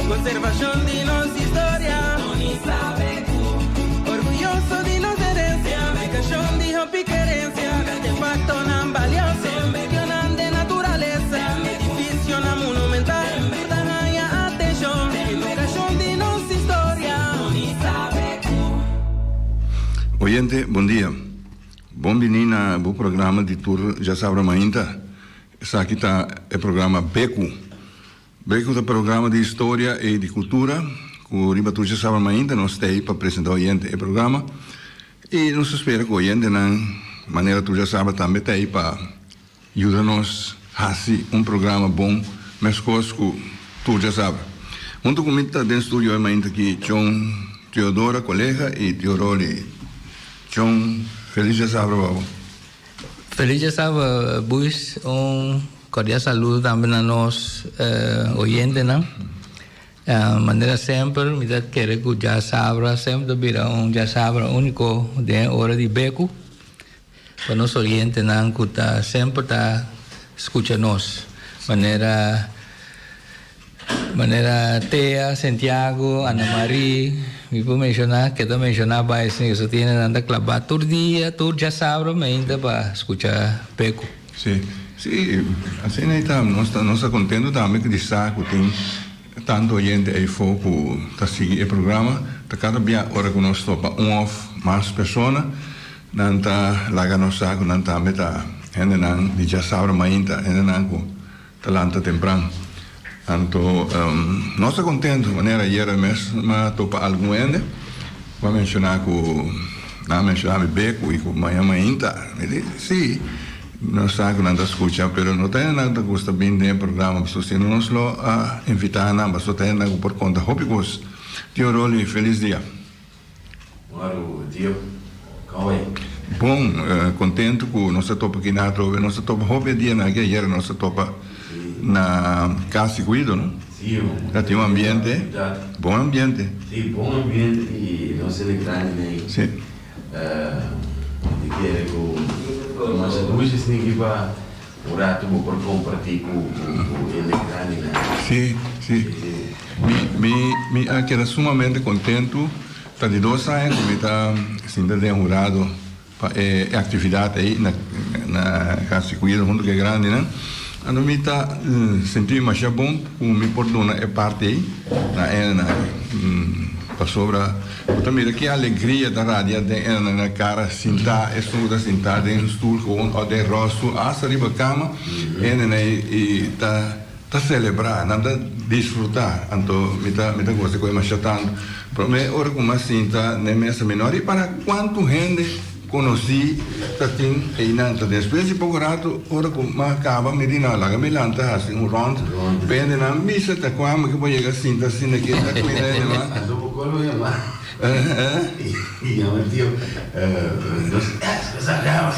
Konservashon di nos historia. Orguyoso di nos herensia. Edukashon di hopi kerensia. Artefaktonan balioso. Sitionan den naturalesa. Edifisionan monumental. Ta haña atenshon. Edukashon di nos historia. Oyente, bon dia. Bon bini na bo programa di tur djasabra mainta. Esaki ta e programa Beku. Beku ta programa di historia i di kultura ku riba tur djasabra mainta nos ta ei pa presenta oyente e programa i nos ta spera ku oyentenan manera tur djasabra tambe ta ei pa yuda nos hasi un programa bon meskos ku tur djasabra. Huntu ku mi ta den studio e mainta aki Chon Teodora kolega i Tio Rolly. Chon, felis djasabra pa bo. Feliz djasabra Buis, un cordial saludo tambe na nos oyentenan. Manera semper mi ta kere ku djasabra semper ta bira un djasabra uniko den e ora di beku pa nos oyentenan ku ta semper ta skucha nos manera Manera Thea, Santiago, Ana Marie, mi por menciona, keda menciona bai esei so tiene nan ta claba tur dia, tur djasabra mainta pa scucha Peco. Si, si, asina ei ta. Nos ta, nos ta contento tambe di sa cu tin tanto oyente eyfo cu ta sigui e programa. Ta cada bia ora cu nos topa un of mas persona, nan ta laga nos sa cu nan tambe ta hendenan di djasabra mainta, hendenan cu Ta lanta tempran. Anto nos ta contento manera ayera mes m'a topa algun hende cu a menciona cu nan a menciona mi becu y cu maña mainta. Mi di si, nos sa cu nan ta scucha pero no ta hende nan ta gusta bin den e programa pasobra si no nos lo a invita nan pasobra ta hende nan cu por conta hopi cos. Tio Rolly feliz dia. Maru Dio, kon bai? Bon, kontentu ku nos ta topa kina atrobe. Nos ta topa hopi e dianan aki. Ayera nos ta topa na Kas di Kuido, no? Sí, un Ta tin un ambiente, bon ambiente. Sí, bon ambiente i nos hende grandi nei. Sí. Mi ta kere ku nos a dushi esaki pa un ratu bo por kompartí ku hende grandinan. Sí, sí. Mi, mi, mi a keda sumamente kontentu. Ta di dos aña ku mi ta sinta den hurado pa e aktividat ei na na Kas di Kuido huntu ku e grandinan. Anto mi ta sinti mi masha bon ku mi por duna e parti ei na hendenan. Pasobra bo ta mira ki alegria ta radia den hendenan nan kara sintá, esun ku ta sintá den stul gewoon òf den ròlstul asta riba kama, hendenan ei ta. Ta celebra, nan ta disfruta, anto mi ta mi ta gosta cu e masha tanto. Prome ora cu mi a sinta n'e mesa mi no a ripara cuanto hende conoci ta tin eynan. Ta despues di poco rato ora cu mi a caba mi di no laga mi lanta haci un rond pa hendenan bisa ta cua mi ke por yega sinta asina ke ta cuida hende mas. Anto bo col bo yama yama tio nos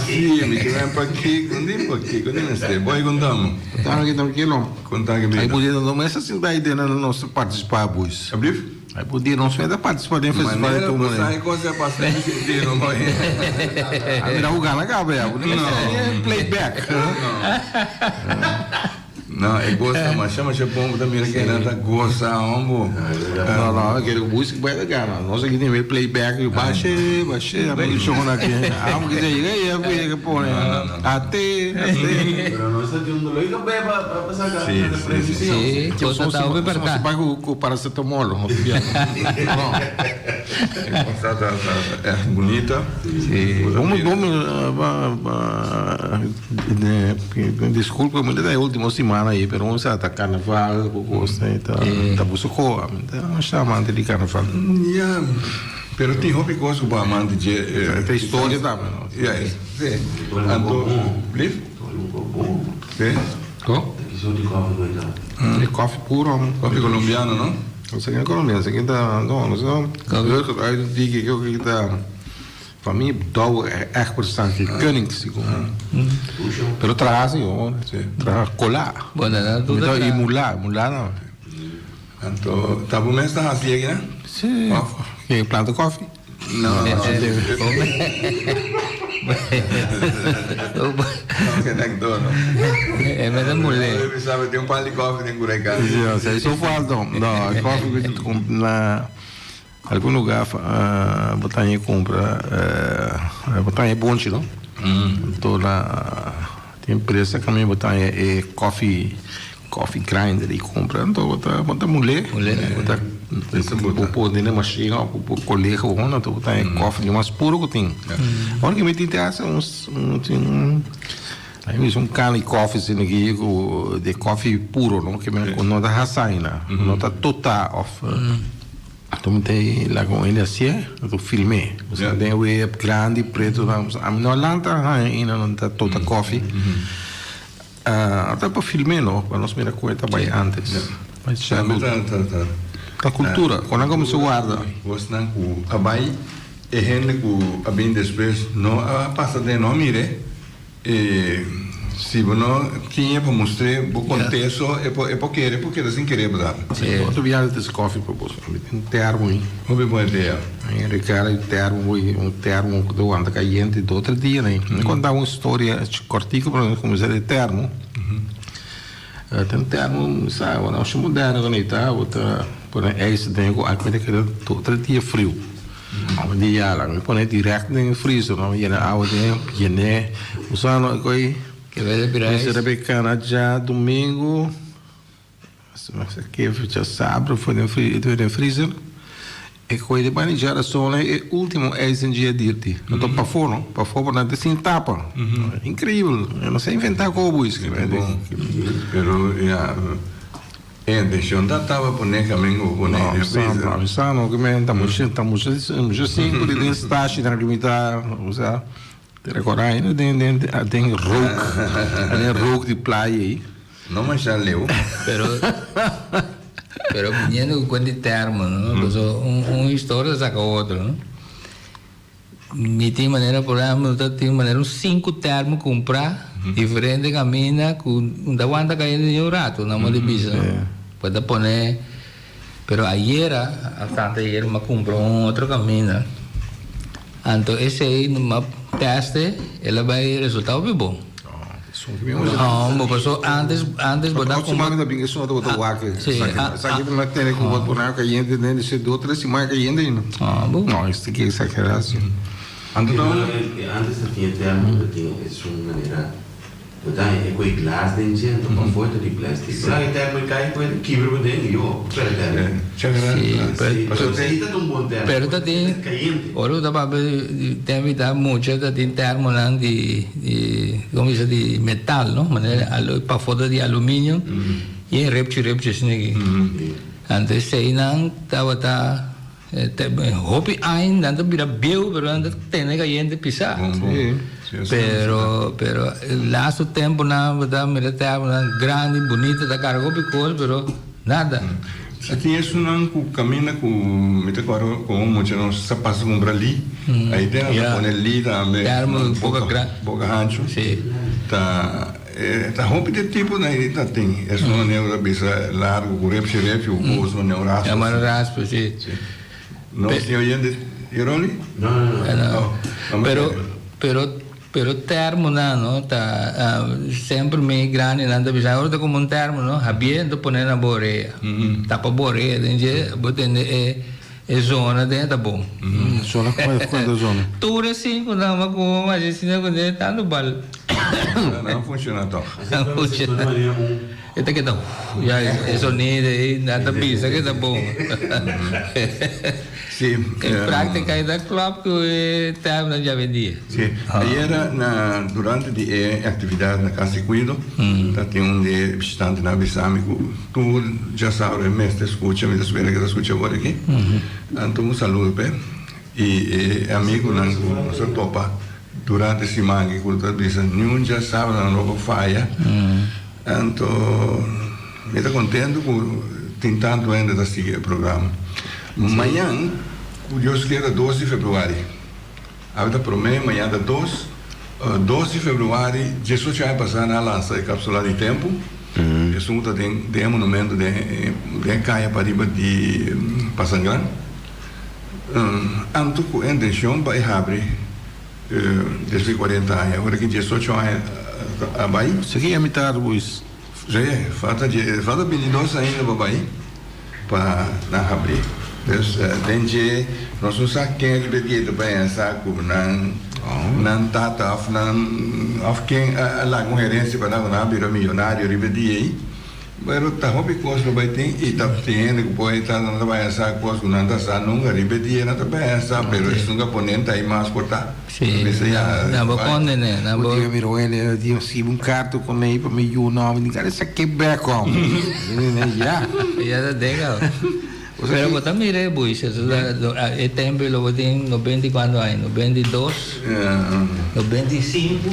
Sí, mi ke ven pakiko, di pakiko, di mester. Boy contamo. Contame ki trankilo. Conta ki Ai bida. por dia no mester sinta ai den nan nos participa boys. Ablief? Ai por dia nos mester participa den festival de Manera Tumba. bo sa e cosa a pasa mi sinti no boy. A mira cu gana caba ya. No. Playback. No. No, e gosa masha masha bon, bo ta mira ke nan ta gosa hombo. No, no, kere ku músika bai ta gana. Nos aki tin playback, bashe, bashe, a produccion aki. Amo ki yega ya ku yega pone. Ate, ate. Pero nos ta tin un dolor di kabes pa pa saka Sí, sí, sí. Sí, cosa ta hopi perka. Nos bai ku paracetamol. No. E cosa ta ta echt bunita. Sí. Bo bo Disculpa mi ta e ultimo simana ayi pero un sa ta carnaval cu cos ta ta buso coa mi ta masha amante di carnaval. Ya pero tin hopi cos cu bo amante dje. Ta historia tambe no. Ya si anto lief. Si. Ko? E koffie puro. Koffie colombiano no. Esaki no colombiano esaki ta no no sa ki ta. Pa mi douwe echt verstaan ki koning sigur. Pero traha si hoor. Traha kola. Bueno, na Mi ta i mula, mula no. Anto ta bo mes ta hasi aki na? Si. Ke planta koffie? No. No ke nek do no. E mester mule. Oi mi sabe tin un pan di koffie den kura e kas. Ja, sa eso falta. No, e koffie ku ta kumpra na algun lugar bo ta haña kumpra bo ta haña bonchi no. Anto na tin empresa kaminda bo ta haña e koffie Coffee grinder y compra anto bo ta bo ta mule bo ta bo pone den e machine of bo colega bo anto bo ta haña coffee di mas puro cu tin ora cu mi tin te haci un un tin un mi bisa un cana di coffee asina aki cu di coffee puro no cu no ta hasaina no ta tota of anto mi ta laga un hende hacié anto filmé osea den e wea grandi preto ami no a lanta haña ainda no ta tota coffee. Ata pa film'é no, pa nos mira ku e ta bai antes. Tambe ta ta ta. Ta kultura, kon nan kuminsá warda. Bosnan ku a bai, e hende ku a bin despues no a pasa den, no a mir'é. E si bo no tin e pa mustr'é, bo kont'é so, e por e por kere, e por keda sin kere bo ta. Otro biaha ta trese kòfi pa boso. Mi tin termo ei. Hopi bon idea. Mi regala e termo ei, un termo ku ta wanta kayente dos tres dia nei. Mi konta un storia kòrtiku pero mi kuminsá di termo. Ta un termo mi sa ora asha moderno ku nei ta bo ta pone ijs aden ku akua ta keda dos tres dia friu. Awe di yala mi pone dirèkt den e freezer no mi yena awa aden yen'é. Bo sa no e Kebé bira mi ijs. sera be kana djadumingu. Ke djasabra for den den freezer e koe di bani djarason e ultimo ijs den dje dirti anto pafó no pafó por nan ta sin tapa increibel e no sa inventa kobo is Pero ya e intencion ta taba pone kamin ku pone den freezer. No sa no ke men ta mucho ta mucho mucho simpel den stashi nan limita osea te recorda ainda den den den rook den rook di playa ei. No masha leu. Pero, pero viniendo cu cuenta di termo, no? Paso un, un historia ta saca otro, no? Mi tin manera, por ejemplo, mi ta tin manera un cinco termo cumpra, diferente caminda, cu no ta wanta cayente ni un rato, na modo di bisa, no? Pues ta pone, pero ayera, bastante ayer, mi a cumpra un otro caminda, anto esey mi a teste, el a bay resultado hopi bon. No, paso antes antes bo ta Otro semana ta bin esun otro bo ta wak. Sí. Esaki ta na tene ku bo pone kayente den di se dos tres siman kayente ainda. Ah, bo. No, esta ki exageracion. Anto ta un. Antes ta tin e termo ta tin esun manera bo ta haña e ku e glas den dje anto pafó e ta di plastic. Ora e termo e kai ku e ta kibra bo den yo perde termo. Sí, Pero si ta un bon termo. Pero ta tin ora bo ta papia di tempo ta mucha ta tin termonan di di como bisa di metal no manera pafó ta di aluminio y e repchi repchi asina aki anto eseinan tabata hopi aña nan ta bira bieu pero nan ta tene cayente pisa pero pero laatste temponan bo ta mira termonan grandi bunita ta carga hopi cos pero nada. A tin esunnan ku kaminda ku mi ta kòrda komo mucha nos sa pasa kumpra li, ahí den nan ta pone li tambe boka hanchu. Ta ta hopi di tipo nan ahí ta tin. Esun manera ta bisa largu ku repchi repchi ku kos manera un raspa. Manera raspa si. No tin oyente Yeroli? No no no. Pero pero Pero termonan no ta semper mi grandinan ta bisa ora ta como un termo no habié ta pone na bo orea tapa bo orea den dje bo tende e e zona den ta bon. Zona cuanto zona? Tur e cinco nan a como mas asina cu den tanto bal. Nan funciona toch. Nan funciona. E ta keda ya e sonido ei nan ta bisa ke ta bon. Sí. En práctica e ta klòp ku e tèmnan djawendia. Sí. Ayera na durante di e aktividat na Kas di Kuido ta tin un di e bishitantenan a bisa mi ku tur djasabra e mester skucha, mi ta spera ke ta skucha awor aki. Anto un saludo p'e i e amigunan ku nos a topa durante siman aki ku ta bisa niun djasabra nan no por faya. Anto mi ta contento cu tin tanto hende ta sigui e programa. Mañan, cu Dios kier ta dos di februari. Awe ta prome, mañan ta dos. Dos di februari, diesocho aña pasa nan a lansa e capsula di tempo. Esun cu ta den den e monumento den den e caya pariba di Pasangran. Anto cu e intencion pa e habri. Despues di 40 aña, ora ki 18 aña a bai. Sigui a mitar Luis. Sí, falta dje, falta 22 ainda pa bai pa nan habri. Dus den dje nos no sa ken riba e dia ta pensa ku nan nan tata òf nan òf ken a laga un herensia pa nan ku nan a bira miyonario riba e dia ei. Pero ta hopi kos lo bai tin i ta tin hende ku por ta nan ta pensa kos ku nan ta sa nunka riba e dia nan ta pensa pero esun ka pone ta ei mas por ta. Sí, Mester ya nan bo bai. kondene, nan bo. Bo diga mira oe Dios skibi un karta ku nei pa mi yu no mi di kada esaki bek om. Ya. Ya ta dega. Pero bo ta mira e buis, e tempo lo bo tin 90 y cuanto aña, 92, 95.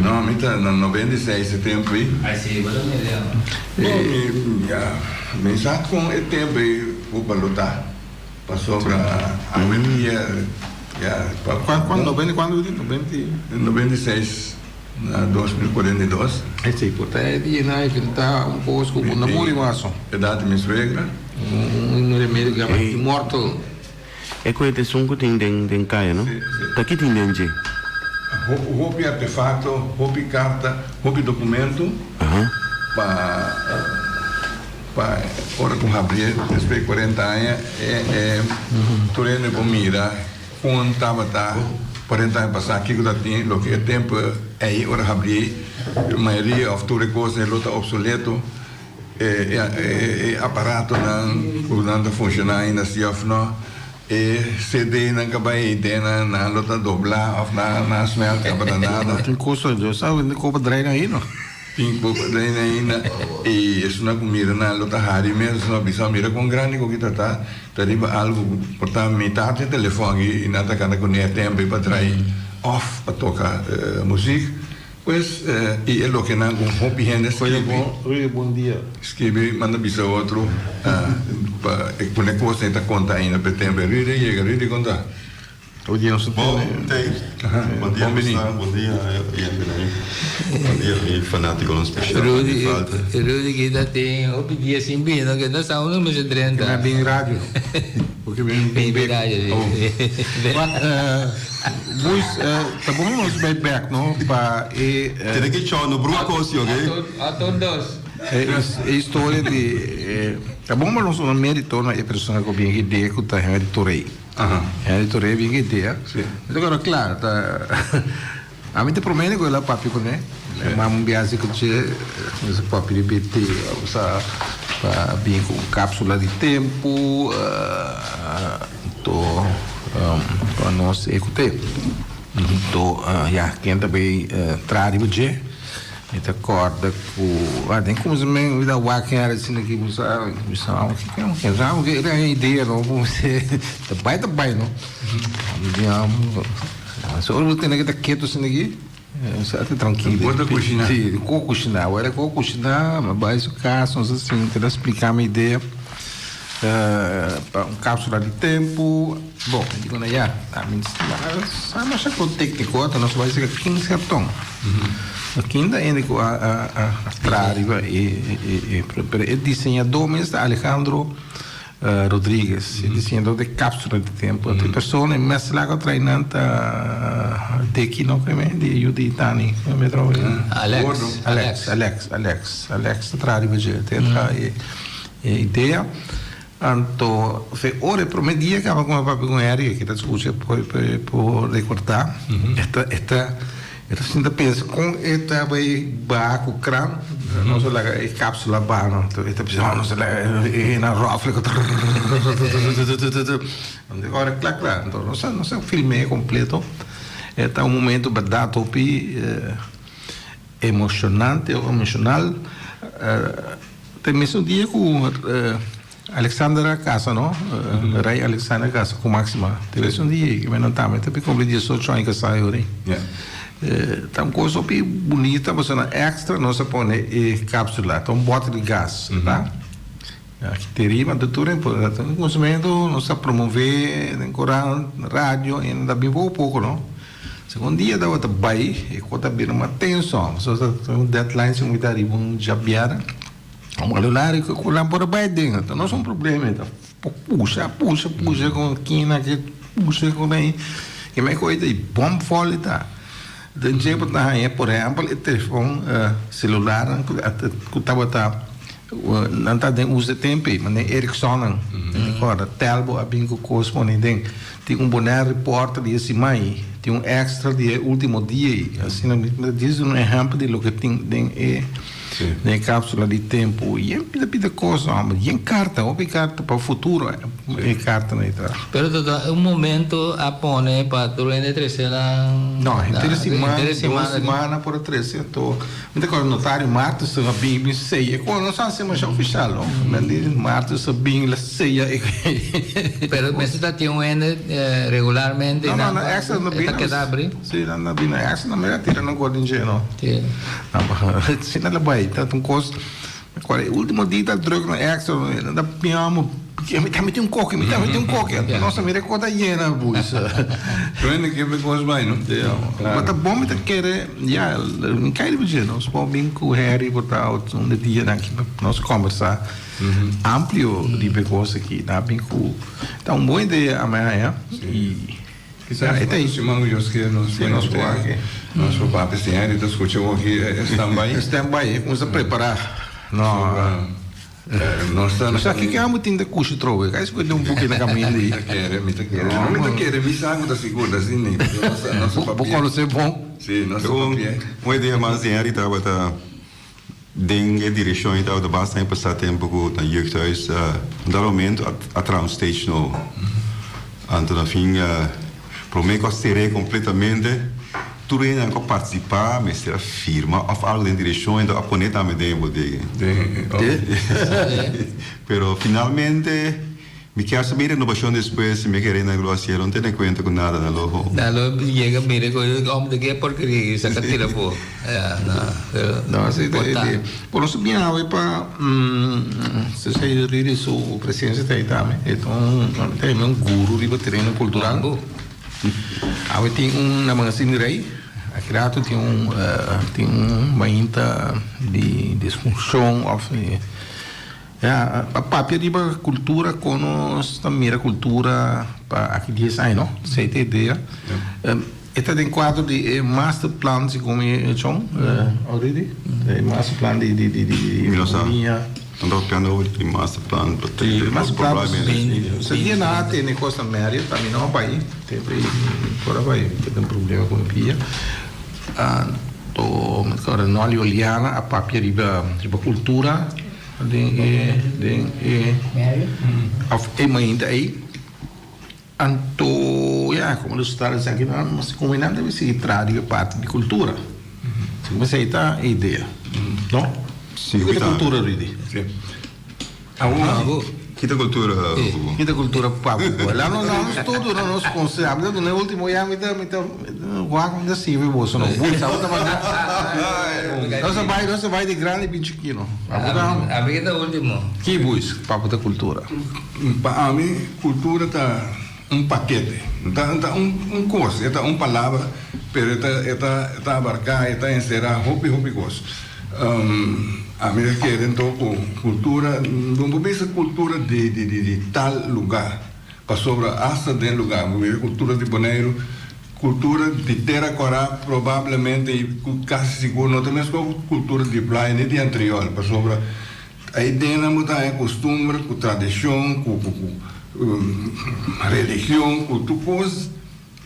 No, mi ta na 96 e tempo ei. Ay si, bo ta mira ya. No, mi ya, mi sa con e tempo ei cu balota, pasobra awendia ya. Cuando, 90 cuando bo tin? 90 y. 96. Na 2042. Esei por ta e dia nan inventá un kos ku no muri mas. Edat di mi suegra. Un remedio ku yama immortal. E kuenta esun ku tin den den kaya no? Ta ki tin den dje? Hopi artefakto, hopi karta, hopi dokumento pa pa ora ku habri despues di 40 aña e e tur hende por mira. Kon tabata 40 aña pasá? Kiko ta tin loke e tempu ei ora habrí mayoria òf tur e kos ei lo ta opsoleto? E aparatonan ku nan ta funshoná ainda si òf no? E CD-nan ku a bai ei den nan, nan lo ta doblá òf nan a smèlt kaba ta nada? Tin kos yo sa wende kopa draai nan ei no. Tin poco reina ainda y esunnan cu mira nan lo ta hari mes esunnan bisa mira con grandi cu aki ta ta ta riba algo cu por ta mitad di e telefon aki y nan ta canta cune e tempo pa trae of pa toca muziek pues y e loke nan cu hopi hende scribi Bon dia. Scribi manda bisa otro pa e pone cos ta conta ainda pa e tempo Rudy yega Rudy conta. Bon dia Bon tei. Bon dia Bon bini. Bon dia oyentenan. Bon dia mi fanaticonan special. Rudy, Mi falta. Rudy kita tin hopi dia sin bini, no ke no sa uno mester drenta. Kina bin radio. Porque bin Bin bin radio, si. Oh. Maar boys, ta bon nos bai bek no pa e Tene ki chou no brua kosi, oké? Ato dos. E historia di ta bon pa nos duna merito na e persona ku bin idea ku ta Henry Torey. Henry Torey bin ku idea. Mi ta kòrda kla ta ami ta promé ku el a papia kuné. Mi mama un biaha ku dje nos a papia di BT sa pa bin ku un kapsula di tempu anto pa nos ekut'é. Anto ya ken ta bay traha riba dje. Mi ta kòrda ku den kuminsamentu mi ta wak hende asina ki mi sa mi sa ken sa mi era e idea no ta bai ta bai no mi di so ora bo tene ke ta ketu asina ki mi sa ta trankilo Bo ta kushiná? Si ko kushiná ora ko kushiná mi bai su kas nos a sinta el a splika mi idea pa un kapsula di tempu bon mi di ku nan ya mi sa masha ku tekniko nos bai seka 15 karton. Kin ta hende ku a traha riba e pero e diseñadó mes ta Alejandro Rodriguez, e diseñadó di Cápsula di Tempo. E persona e mes lago a trae nan ta Deki no creo mi, di yu di Tani. Alex. Alex, Alex, Alex, Alex ta traha riba dje. Ta traha e idea. Anto fe ora e prome dia kaba ku mi papia ku Harry e kita skucha por por rekordá e ta e ta e ta sinta pensa kon e ta bai baha ku kran nos a laga e kapsula baha no e ta bisa nos a laga e na ròfle ku trrrrrrrrrrrrrrrrrrr ora kla kla anto nos a nos a film'é kompleto e ta un momento bèrdat hopi emoshonante emoshonal. Te mesun dia ku Alexander a kasa no, Rei Alexander a kasa ku Maxima. Te mesun dia ei, nan tambe ta kumpli diesocho aña kasá e ora ei. Ta un kos hopi bunita pasobra na extra nos a pone e kapsula, ta un bòter di gas, ta. Aki te riba anto tur e konsumentu nos a promové den korant, radio i nan ta bin poko poko no. Segun dia tabata bai e kos ta bira mas tenso. Pasobra ta un deadline si mi ta riba un djabièrnè. Un alulario ku nan por a bai den. Anto nos un problema ta pusha pusha pusha ku kina ke pusha ku nan. Ke men koe ta i bomvol e ta. Den dje bo ta haña por ehèmpel e telefòn selularnan ku tabata nan ta den uso e tempu ei, manera Ericssonnan, mi ta kòrda Telbo a bin ku kos pone den. Tin un Bonaire Reporter di e siman ei, tin un extra di e ultimo dia ei. Asina mi ta djis duna un ehèmpel di loke tin den e den e kapsula di tempu. Yen pida pida kos hòmber, yen karta, hopi karta pa futuro e kartanan ei ta. Pero ta un momento a pone pa tur hende trese nan. No, henter e siman, dos simana por a trese, anto mi ta kòrda notario Martens a bin bin seya, komo nos a hasi masha ofishal no, men di Martens a bin la seya e. Pero mester ta tin un hende regularmente No, no, na extra no bin. E ta keda abri? Si, nan a bin na extra, nan mira tira nan gordin dje no. Si. Asina la bai, ta un kos. Cual e ultimo dia ta druk na extra, nan ta piamo, mi ta meti un koki, mi ta meti un koki. Nos a mira cu ta yena buis. Prende ke be cos bai no? Ma ta bon mi ta kere, ya, mi kai riba dje, nos por bin cu Harry por ta un de dianan aki pa nos combersa amplio riba e cos aki. Nan a bin cu, ta un bon idea a mi haya y. Kisas otro siman ku Dios kier nos Sí, nos por aki. Nos por papia si Henry ta skucha bo aki e stand by. E stand by, e kuminsa prepará. No. Nos ta. Nos sa kiko amo tin ta kushi trobe. Kai skucha un buki na kaminda ei. Mi ta kere, mi ta kere. No mi ta kere, mi sa ku ta sigur ta asina. Nos ta papia. Bo konosé bon. Sí, nos ta papia. Un idea mas di Henry tabata den e direkshon ei tabata basta aña pasá tempu ku na jeugdhuis un dado momento a traha un stage nobo. Anto na fin promé ku a ser'é kompletamente tur hendenan ku a partisipá mester a firma òf algu den direkshon enton a pone tambe den e bodega. Pero finalmente Mi kier sa mi renobacion despues si mi kere na lo hacié no tene cuenta cu nada na lo. Na lo yega mira cu e hombre ke porkeria y saca tira afo. Ya no pero No si por ta. Por nos bin awe pa Cesar Riri su presencia ta ahi tambe e ta un ta un guru riba tereno cultural. Awe tin un na Magasin di Rey aki rato tin un tin un mainta di discusion of Ya, pa papia riba kultura kon nos ta mira kultura pa aki dies aña no, esei ta e idea. E ta den kuadro di e masterplan segun mi echon already, e masterplan di di di di Mi no sa. liña. Nan ta papiando over di masterplan pa Di masterplan se dia nan a tene kos na Marriott ami no a bai, tempo ei mi por a bai, mi tin problema ku mi pia. Anto mi ta kòrda Nolly Oliana a papia riba riba kultura. Den e den e of e mainta ei anto ya como nos ta esaki nan nos como nan debe sigui traha riba e parti di cultura si como esei ta e idea no Si, kita cultura Rudy Si. Awor kita cultura Hugo kita cultura pa Hugo la nos la nos tur duna nos conseho ami ta duna e ultimo ya mi ta mi ta wak mi ta sirbi boso no busa bo ta manda nos a bai nos a bai di grandi bin chikino. Ami ke ta ultimo. Ki buis pa bo ta kultura? Pa ami kultura ta un pakete. Ta ta un un kos, e ta un palabra, pero e ta e ta e ta abarká, e ta enserá hopi hopi kos. Ami ta kere anto ku kultura, no por bisa kultura di di di tal lugá, pasobra asta den lugá, bo mira kultura di Boneiru, Kultura di Tera Kòrá probablemente i ku kasi sigur no ta meskos ku kultura di Playa ni di Antriol, pasobra ei den nan bo ta haña kustumber ku tradishon, ku religion, ku tur kos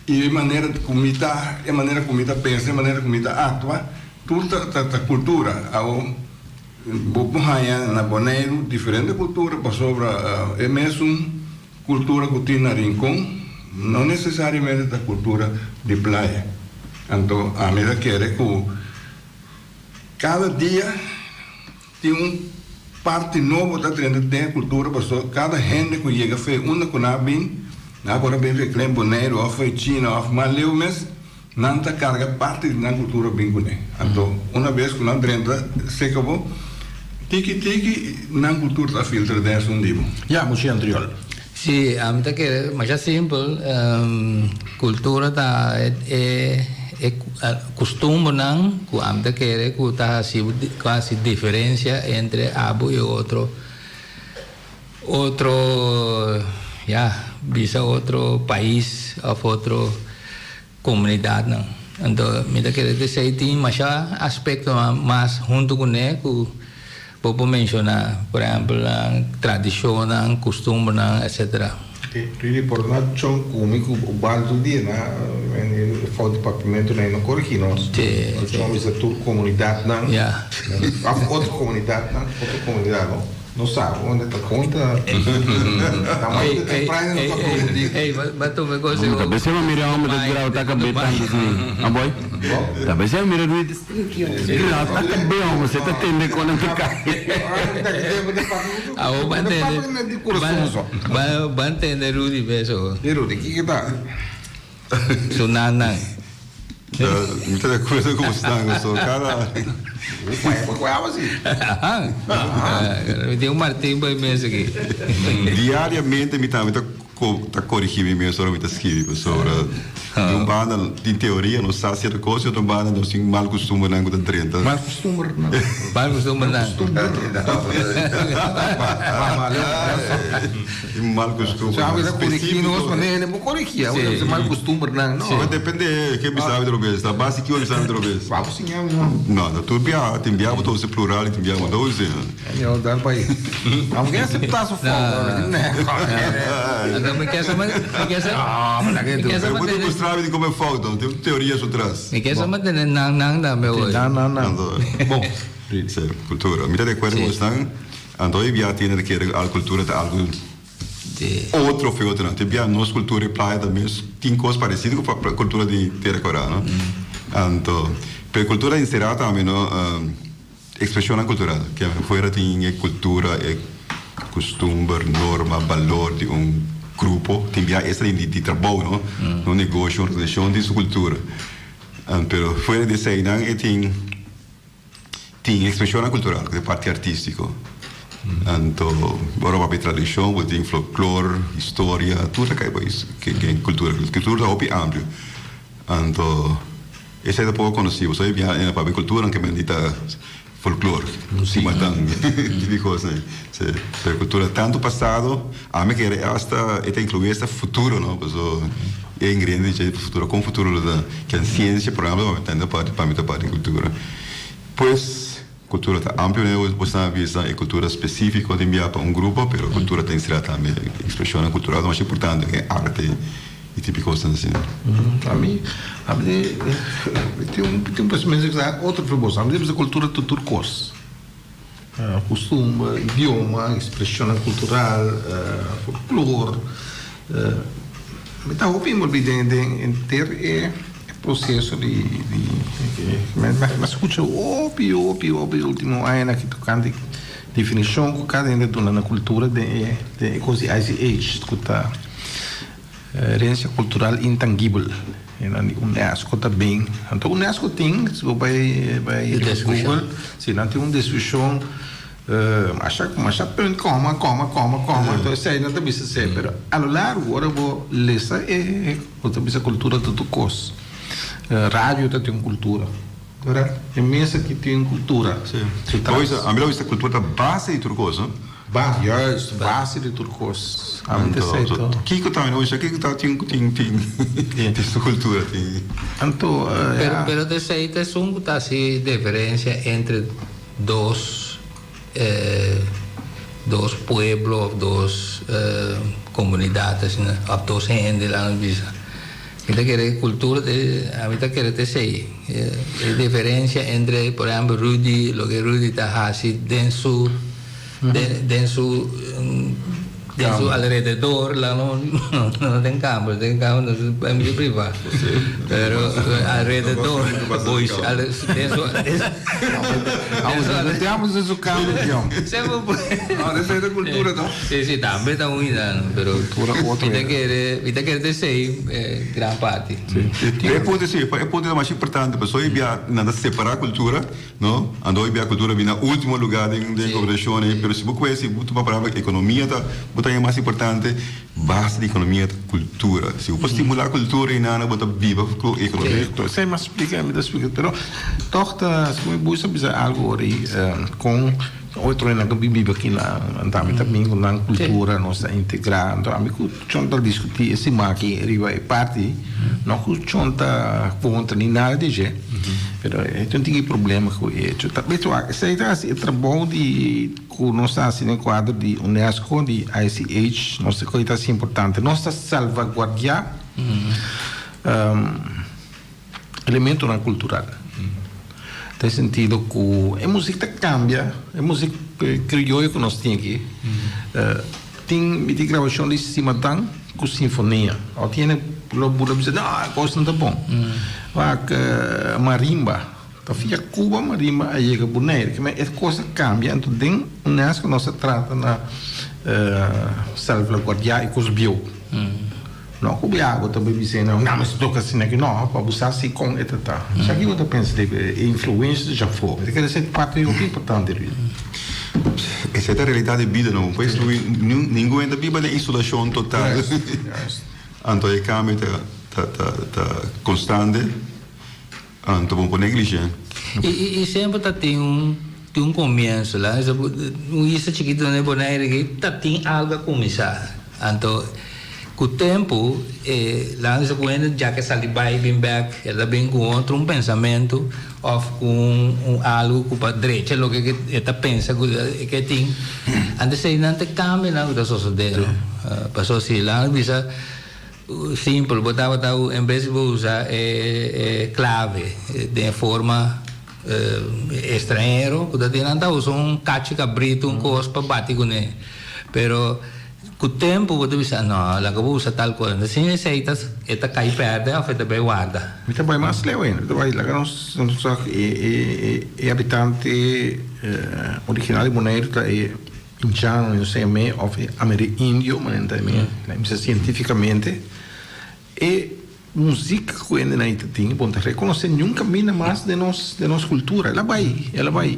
i e manera ku mi ta, e manera ku mi ta pensa, e manera ku mi ta aktua, tur ta ta kultura. Awor bo por haña na Boneiru diferente kultura pasobra e mesun. Kultura ku tin na Rincon no nesesariamente ta kultura di playa. Anto ami ta kere ku kada dia tin un parti nobo ta drenta den e kultura pasobra kada hende ku yega fe unda ku nan a bin, nan a por a bin fe Klein Boneiru òf fe China òf mas leu mes, nan ta karga parti di nan kultura bin kuné. Anto una bes ku nan drenta seka bo, tiki tiki nan kultura ta filtra den esun di bo. Ya, Mushi Antriol. Sí, ami ta kere masha simpel, kultura ta e e kustumbernan ku ami ta kere ku ta hasi ku hasi diferensia entre abo i otro otro ya bisa otro pais òf otro. komunidatnan. Anto mi ta kere ta esei tin masha aspektonan mas huntu kuné ku bo por menshoná, por ehèmpel nan tradishonnan, kustumbernan, etsetera. Rudy por na chon ku mi ku bal tur dia na e fout di papiamentu na e no korigí nos. No chon bisa tur komunidatnan òf otro komunidatnan, otro komunidat no. No sa unda ta konta. Ta mas de temprano no ta konfundí. Ey, ba tuma e conseho. Ta besei bo mira homber ta grau ta kab'é tantu así. A boy? Ta besei bo mira Rudy grau ta kab'é homber, se ta tende kon nan ta kai. Awor ban tende, ban tende Rudy beso. Di Rudy, kiko ta? Su nannan. Mi ta de acuerdo cu bosnan, so cada. Mi tin un Martin bay mes aki. Diariamente mi tambe ta ta corigi mi mes ora mi ta skirbi pasobra di un banda tin teoria nos sa cierto cos di otro banda nos tin mal custumbernan cu ta drenta. Mal custumbernan. Mal custumbernan. Tin mal custumber. So awe ta corigi nos manera hende por corigi awe ta bisa mal custumbernan no. Bo depende ke bisa awe robes ta base ki bo bisa awe robes. Wou siña mi no. No ta tur biaha tin biaha bo ta usa plural y tin biaha bo ta usa. Yo dal bai. Amo ke acepta su fout. Anto mi ke sa mi ke sa mi ke sa Bo ta mustra mi di como e fout no tin teoria su tras. Mi ke sa mantene nan nan tambe hoy. Nan nan nan. Bon. Cultura mi ta de acuerdo cu esnan. Anto e bia tene ta kere al cultura ta algo otro of e otro nan. Te bia nos cultura e playa ta mes tin cos parecido cu cultura di Tera Cora no. Anto pero cultura encera tambe no expresionnan cultural ke afuera tin e cultura e custumber norma balor di un grupo tin bia esta di trabou no un negoshi un organisacion tin su cultura pero fuera di eseinan e tin. Tin expresionnan cultural cu ta e parti artistico. Anto ora bo papia tradicion bo tin folklor, historia, tur ta cay bo den cultura. Cultura ta hopi amplio. Anto esey ta poco conoci. Bo sabi bia e papia cultura aunke men di ta folklor, simatang, di cosnan. Pero cultura tanto pasado, ami kere hasta e ta inclui hasta futuro no, pasobra e ingrediente di dje pa futuro, con futuro lo ta ken ciencia por ehemplo pa mi ta parti di cultura. Pues cultura ta amplio ne bo sa bisa e cultura specifico tin bia pa un grupo pero cultura ta encera tambe expresionnan cultural ta mas importante ke arte y tipo di cosnan asina. Ami ami tin un pensamiento cu ta otro for boso ami ta bisa cultura ta tur cos. Kustumber, idioma, ekspreshonnan kultural, folklor. Mi ta hopi enbolbí den den henter e proseso di di mi a skucha hopi hopi hopi ultimo añanan aki tokante definishon ku kada hende a duna na kultura den e den e kos di ICH ku ta Herensia kultural intangibel. E nan di UNESCO ta bin. Anto UNESCO tin, si bo bai bai Google, si nan tin un deskripshon masha masha punt koma koma koma koma. Anto esei nan ta bisa esei. Pero a lo largo ora bo lesa e bo ta bisa kultura ta tur kos. Radio ta tin un kultura. E mesa aki tin kultura. Si. Ami lo bisa kultura ta base di tur kos, no? Ba, juist, base di tur kos. Ami ta esei to. Kiko ta mi no kiko ta tin tin tin tin su kultura tin. Anto, Pero ja. pero ta esei ta esun ku ta hasi diferensia entre dos dos pueblo of dos komunidat asina of dos hende laga nos bisa. Mi ta kere kultura ta ami ta kere ta esei e diferensia entre por ehempel Rudy loke Rudy ta hasi den su den su den su alrededor la no no den kamber den kamber nos ta mucho priva pero alrededor boys den su Metemos den su kamber jong. No esei ta kultura no. Si si tambe ta un idea no pero mi ta kere mi ta kere ta esei gran parti. E punto si e punto ta mas importante pasobra hoy bia nan ta separa kultura. No, anto hoy bia cultura bini na ultimo lugar den den gobernacion ei, pero si bo cues si bo tuma palabra economia ta bo ta haña mas importante, base di economia ta cultura. Si bo por stimula cultura ei nan bo ta biba cu economia. Correcto, esei mas splica mi ta splica, pero toch ta si mi busa bisa algo ora ei con. Otro hende ku biba aki nan tambe ta bin ku nan kultura, nos ta integrá. Anto ami ku Chon ta diskutí e siman aki riba e parti, no ku Chon ta kontra ni nada di dje, pero e tin un problema ku e hecho. Ta bes wak esei ta hasi e trabou di ku nos ta hasi den kuadro di UNESCO, di ICH, nos ta koe ta hasi importante. Nos ta salvaguardiá Elementonan kultural. Den sentido ku e muzik ta kambia, e muzik krioyo ku nos tin aki, tin mi tin grabashon di simadan ku sinfonia. Awor tin hende lo bula bisa, no, e kos no ta bon. Wak marimba, ta via Cuba marimba a yega Bonaire. Kimen e kos a kambia, anto den UNESCO nos a trata na salvaguardia e kos bieu. No ku bia bo ta bai bis'é nan, nan mester toka asina aki. No, pa bo sa si kon e ta ta. Sa ki bo ta pensa di e influensia di djafó? Mi ta kere esei parti hopi importante Rudy. Esei ta realidat di bida no. Pues ningun hende ta biba den isolashon total. Anto e kambio ta ta konstante. Anto bo por negligé. I semper ta tin un tin un comienzo. La un isla chikito na Bonaire aki ta tin algo a cuminsa. Anto cu tempo e la bisa cu hende ya ke sali bay bin bek e ta bin cu otro un pensamento of cu un algo cu pa drecha loke ke e ta pensa cu e ke tin. Anto esey nan ta e cambionan cu ta sosode no. Pasobra si la bisa. Simpel, bo tabata en bes di bo usa e clave den e forma estranhero ku ta tin, nan ta usa un kachi kabritu, un kos pa bati kuné. Pero ku tempu bo ta bisa, no, laga bo usa tal kos. Sin esei ta e ta kai pèrdè òf e ta bai warda. Mi ta bai mas leu ainda, mi ta bai laga nos sa e habitante original di Boneiru ta e. Indiano, no sé me, of e Amerindio, manera ta me, na bisa cientificamente, e muziek ku hende nan ta tin, bo no ta rekonosé niun kaminda mas den nos, den nos kultura. El a bai, el a bai.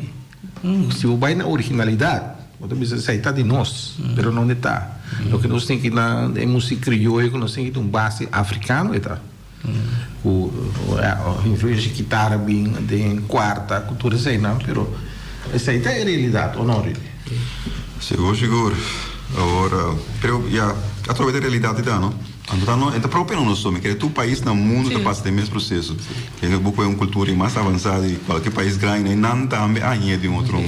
Si bo bai na originalidat, bo ta bisa esei ta di nos, pero no e ta. Loke nos tin ki na e muzik krioyo ku nos tin ki ta un base afrikano e ta. Ku influensia kitara bin den kuarta ku tur eseinan pero esei ta e realidat o no Rudy? Sigur sigur awor pero ya atrobe ta e realidat ta no anto ta no e ta propio na nos so mi kere tur pais na mundu ta pasa den mes proseso kende bo kohe un kultura mas avansa di kualke pais grandi na nan tambe a hañ'é di un otro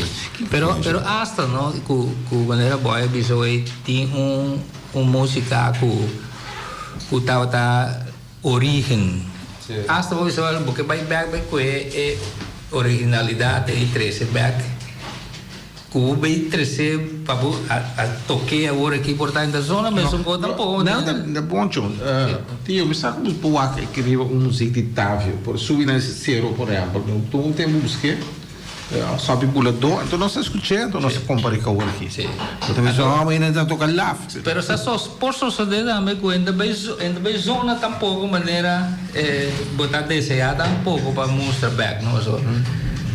Pero pero asta no ku ku manera boy a bisa wey tin un un musika ku Ku tabata origen. Hasta bo bisa bo ke bai bek bai kohe e originalidat ei trese bek. Ku bo bai trese pa bo a toke awor aki por ta den zona mesun ko tampoco. No, ta bon chon. Tio, mi sa ku bo por wak aki riba un muzik di Tavio. Por subi na ese sero por ehempel. Tur un tempu busk'é. Sabi bula do, anto nos a escuché, anto nos a compara cu awor aki. Sí. Bo ta bisa, oh, mañana ta toca laf. Pero sa sos, por sosode tambe cu e no ta bay, e no ta bay zona tampoco manera bo ta desea tampoco pa mustra bek, no? So,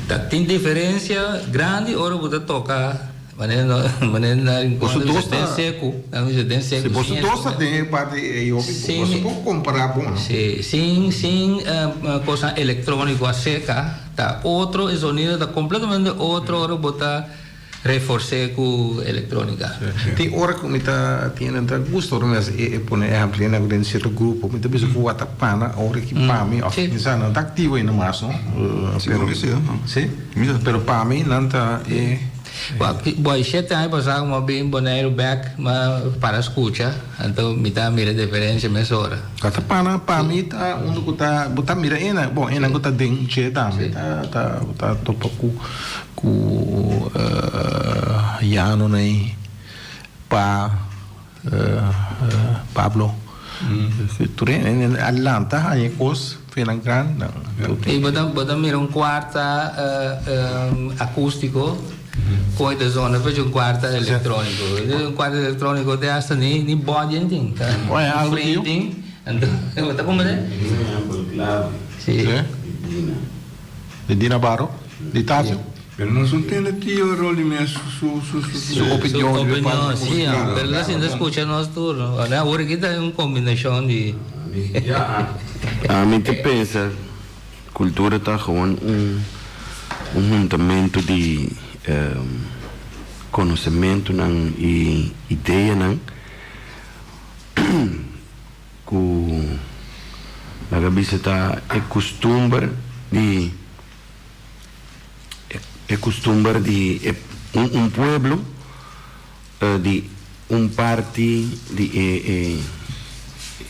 ta tin diferencia grandi ora bo ta toca manera no, manera na rincon Boso ta bisa dos ta den seco, nan bisa den seco, Si boso sin dos ta instrumento. den e parti ei hopi, Sin boso por compara bon, no? Sí, sin, sin cosnan electronico acerca. Ta otro, e zonido ta completamente otro ora bo ta reforcé cu electronica. Tin ora cu mi ta tin nan ta gusta ora mi a e pone ehempel hende den cierto grupo mi ta bisa cu wak ta pana ora ki pa mi of mi sa nan ta activo ainda mas no pero si pero pa mi nan ta e. Boy shete aña pasá ku mi a bin Boneiru bèk mi a para skucha anto mi ta mira diferensia mesora. Ka ta pana pa mi ta unda ku ta bo ta mira ena bon ena ku ta den dje tambe ta ta bo ta topa ku ku Yano nei pa Pablo tur hende a lanta haña e kos fe nan grandi nan. I bo ta bo ta mira un kuarta akústiko kon e ta zona pechi un kuarta elektróniko. Un kuarta elektróniko te hasta ni ni bòdi en tin ta un frame tin anto bo ta komprende? Un ehèmpel klave Si. di Dina. Di Dina Baro? Di Tavio? Pero nos no tende tio Rolly mes su su su Su opinion Su riba e opinion, parti si, musical. pero nos sinta scucha nos tur. Awor aki ta un combinacion di. Ami ta pensa cultura ta gewoon un un huntamentu di. Konosementunan i ideanan ku laga bisa ta e kustumber di e kustumber di e un pueblo di un parti di e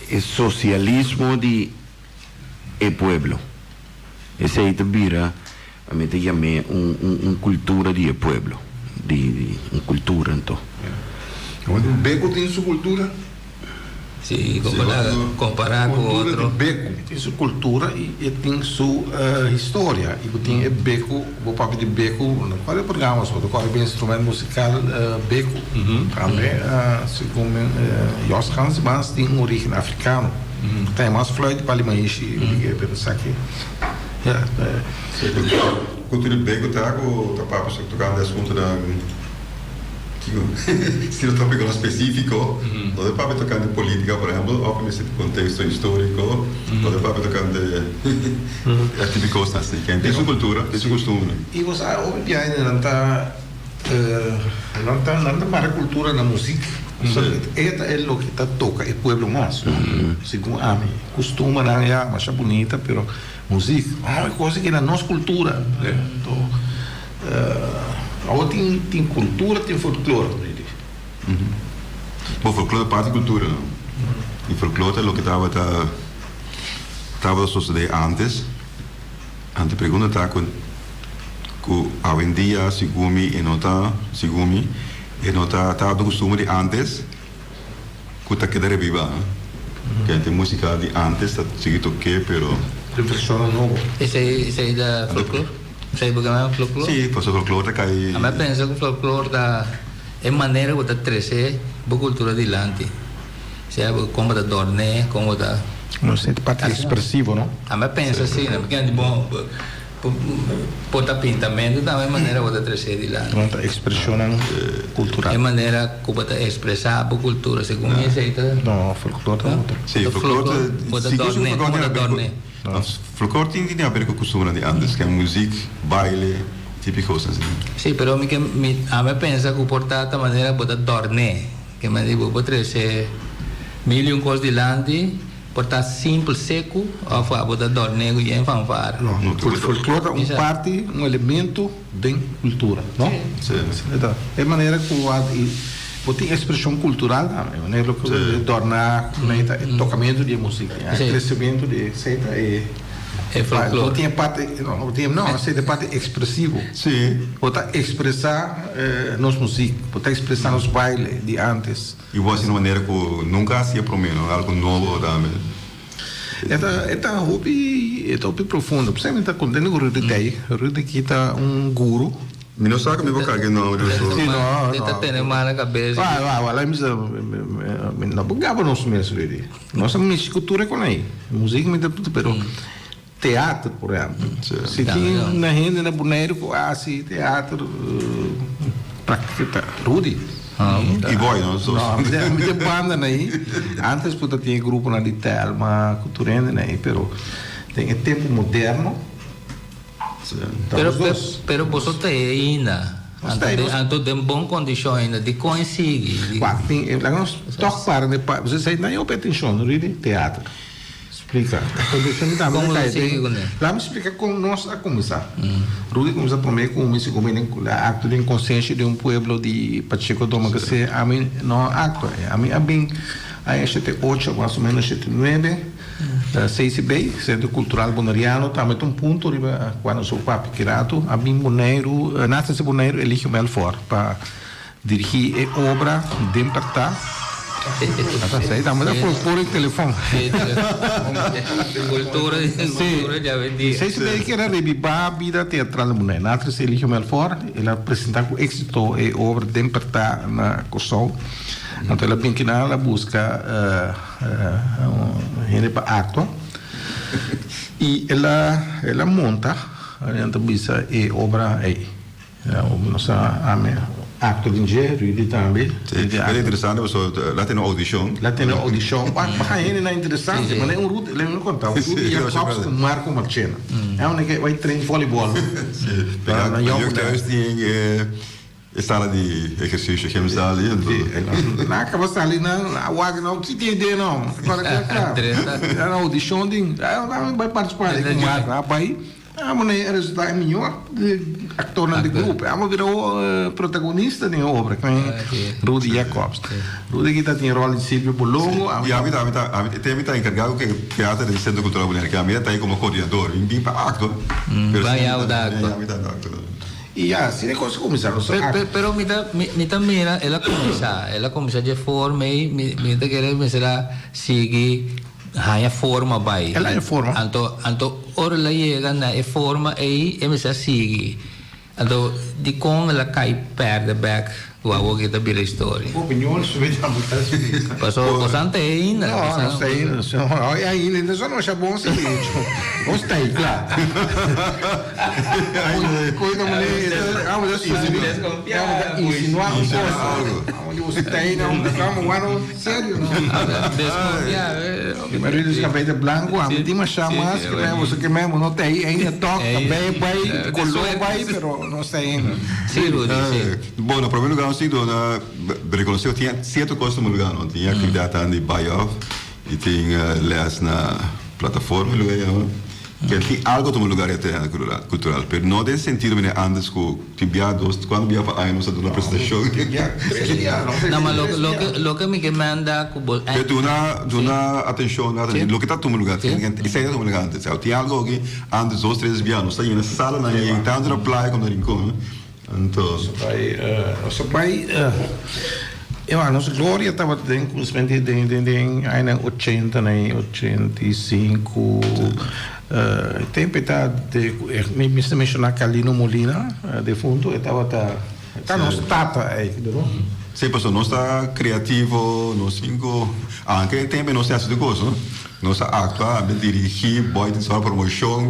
e sosialismo di e pueblo. Esei ta bira Mi ta yam'é un un cultura di e pueblo, di di un cultura anto. Beku tin su cultura? Si, compara cu otro. Cultura di Beku tin su cultura y e tin su historia. Y bo tin e Beku, bo papia di Beku, no cual e programa so, bo papia di instrument musical Beku. Tambe segun Jos Ganseman tin un origen africano. Ta e mas fluit di Palimayishi, pero esaki. Cultura di beko ta cu ta papia so tocante asuntonan sino topiconan specifico. No ta papia tocante politica por ehempel of mester tin contexto historico. No ta papia tocante e tipo cosnan asi. Tin su cultura, tin su costumbre. Y bo sa hopi biaha nan ta nan ta nan ta mara cultura na muziek. E ta e loke ta toca e pueblo mas segun ami. Costumbernan ya masha bunita pero Muziek, oh e cosa aki na nos cultura. Anto awor tin tin cultura tin folklore Rudy. Bo folklore ta parti di cultura no? Y folklore ta loke tabata tabata sosode antes. Anto e pregunta ta cu cu awendia segun mi e no ta segun mi e no ta tabata costumber di antes. Ku ta keda reviva. Kende musika di antes ta sigui toke pero. Den vershonnan nobo. Esei esei ta folklor? Esei bo kema folklor? Si, pasobra folklor ta kai. Ami a pensa ku folklor ta e manera ku ta trese bo kultura dilanti. Sea bo kon bo ta dòrn'é, kon bo ta. No, esei ta parti ekspresivo, no? Ami a pensa asina, pasobra bo. Por ta pintamentu tambe e manera bo ta tresé dilanti. Nan ta ekspreshonnan kultural. E manera ku bo ta ekspresá bo kultura segun mi esei ta. No, folklor ta otro. Sí, folklor ta. Bo ta dòrné, bo ta dòrné. Folklor tin di haber ku kustumbernan di ántes, ke muzik, baile, tipo kos asina. Sí, pero mi ke mi ami a pensa ku por ta ta manera bo ta dòrné. Ke manera bo por trese mil i un kos dilanti. Por ta simpel seku of abo ta dòrn'é ku yen fanfara. No, folklor ta un parti, un elemento den kultura, no? Sí. Ta e manera ku a bo tin ekspreshon kultural tambe, manera loke bo ta dòrna ku ta e tokamentu di e musika, e kresementu di esei ta e. E folklor. Bo tin e parti, no, bo tin, no, esei ta e parti ekspresivo. Sí. Bo ta ekspresá nos musik, bo ta ekspresá nos baile di ántes. I bo hasi na manera ku nunka a hasi promé, no? Algu nobo tambe. E ta e ta hopi e ta hopi profundo. P'esei mi ta kontento ku Rudy ta ei. Rudy ki ta un guru. Mi no sa ku mi por karga e nomber di su. Si no E ta tene mal na kabes. Wa wa wa laat mi bisa mi no por gaba nos mes Rudy. Nos a mishi ku tur e kon ei. Muzik mi ta pero teater por ehempel. Si tin na hende na Boneiru ku hasi teater praktika ta Rudy. I boy no? No, mi tin banda na ei. Antes por ta tin e gruponan di Telma ku tur hende na ei pero den e tempu moderno ta Pero nos dos. pero boso ta ei ainda. Anto den bon kondishon ainda. Dikon e sigui? Wak tin laga nos tòg para den pa esei nan e hopi atenshon Rudy teater. Splika. Kon lo sigui kuné? Laat mi splika kon nos a kuminsá. Rudy kuminsá promé ku mi, segun mi den akto di konsensia di un pueblo di Pacheco Doma Kese, ami no a aktua. Ami a bin aña shete ocho, mas o menos shete nuebe, CCB, Sentro Kultural Boneriano, tambe ta un punto riba kua nos a papia ki ratu. A bin Boneiru, Nationse Boneiru Eligio Melfor pa Dirigí e obra den pertá. Esei tambe ta por e telefòn. Cultura cultura di awendia. Esei si bay kere rebibá bida teatral na Bonaire. Na tres Eligio Melfor el a presentá ku éksito e obra den pertá na Kòrsou. Anto el a bin kinan el a buska hende pa aktua i el a el a monta nan ta bisa e obra ei. Nos a ame acto den dje, Rudy tambe. Sí, pero interesante pasobra la tene un audicion. La tene un audicion. Wak, baha hendenan interesante. Mane un Rudy, lei mi conta, un Rudy Jacobs cu Marco Marchena. E un ke bai train volleyball. Sí, pero jeugdhuis tin. E sala di ehersisio, gymzaal ei anto. Nan a kaba sali nan a wak nan ki tin idea no. Para ke kla. Nan audishon tin. Nan bai partisipá ku Mark nan a bai. Amo na e resultá e mihó aktornan di grupo. Amo bira protagonista den e obra. Rudy Jacobs. Rudy aki ta tin e ròl di Silvio Bolongo. I ami ta ami ta ami te mi ta enkargá ku e teater den Sentro Kultural Bonaire ke ami ta ei komo koordinador. Mi bin pa aktua. Pero si ami ta aktua. I ya, asina e kos a kuminsá. Nos a Pe, pero mi ta, mi, mi ta mira, el a kuminsá, el a kuminsá dje forma ei, mi, mi ta kere mester a sigui haña forma bai. El a haña forma. Anto, anto ora el a yega na e forma ei, e mester a sigui. Anto, dikon el a kai pèrdè bèk ku awor ki ta bira historia? Opinion su mi ta ta sigui. Paso, bosan ta ei ainda. No, nos ta ei ainda. No, ainda, nos no masha bon sigui. Nos ta ei, kla. Koe ta mane, amo ta insinuá, amo ta insinuá un kos. Amo di boso ta ei na un amo wano serio no. Desconfiá. Mi marido su cabei ta blanco, amo tin masha mas ke me boso ke me no ta ei ainda tok, cabei bai, color bai, pero no ta ei ainda. Sí, Rudy, sí. Bon, na prome lugar nos tin duna rekonosé tin sierto kos tuma lugar no. Tin aktividatnan di buy-off i tin les na plataforma lo e yama. Kel tin algo tuma lugar e tereno cultural, pero no den sentido manera antes cu tin bia dos, cuanto bia pa aña nos a duna presentacion. No, ma loke, loke, loke mi ke manda cu bo. Pero duna, duna atencion na loke ta tuma lugar, esey ta tuma lugar antes. Tin algo aki antes dos, tres bia nos ta yena salanan yen, tanto na playa como na Rincon. Anto. Nos a bai, nos a bai, ewa, nos gloria tabata den kuminsamentu di den den den añanan ochenta na 85. E tempu e ta de ku e mi mester menshoná Calino Molina, defuntu, e tabata e ta nos tata ei, no? Sí, pasobra nos ta kreativo, nos tin ku, anke e tempu nos ta hasi tur kos, no? Nos a actua, a dirigi, boy tin solo promocion,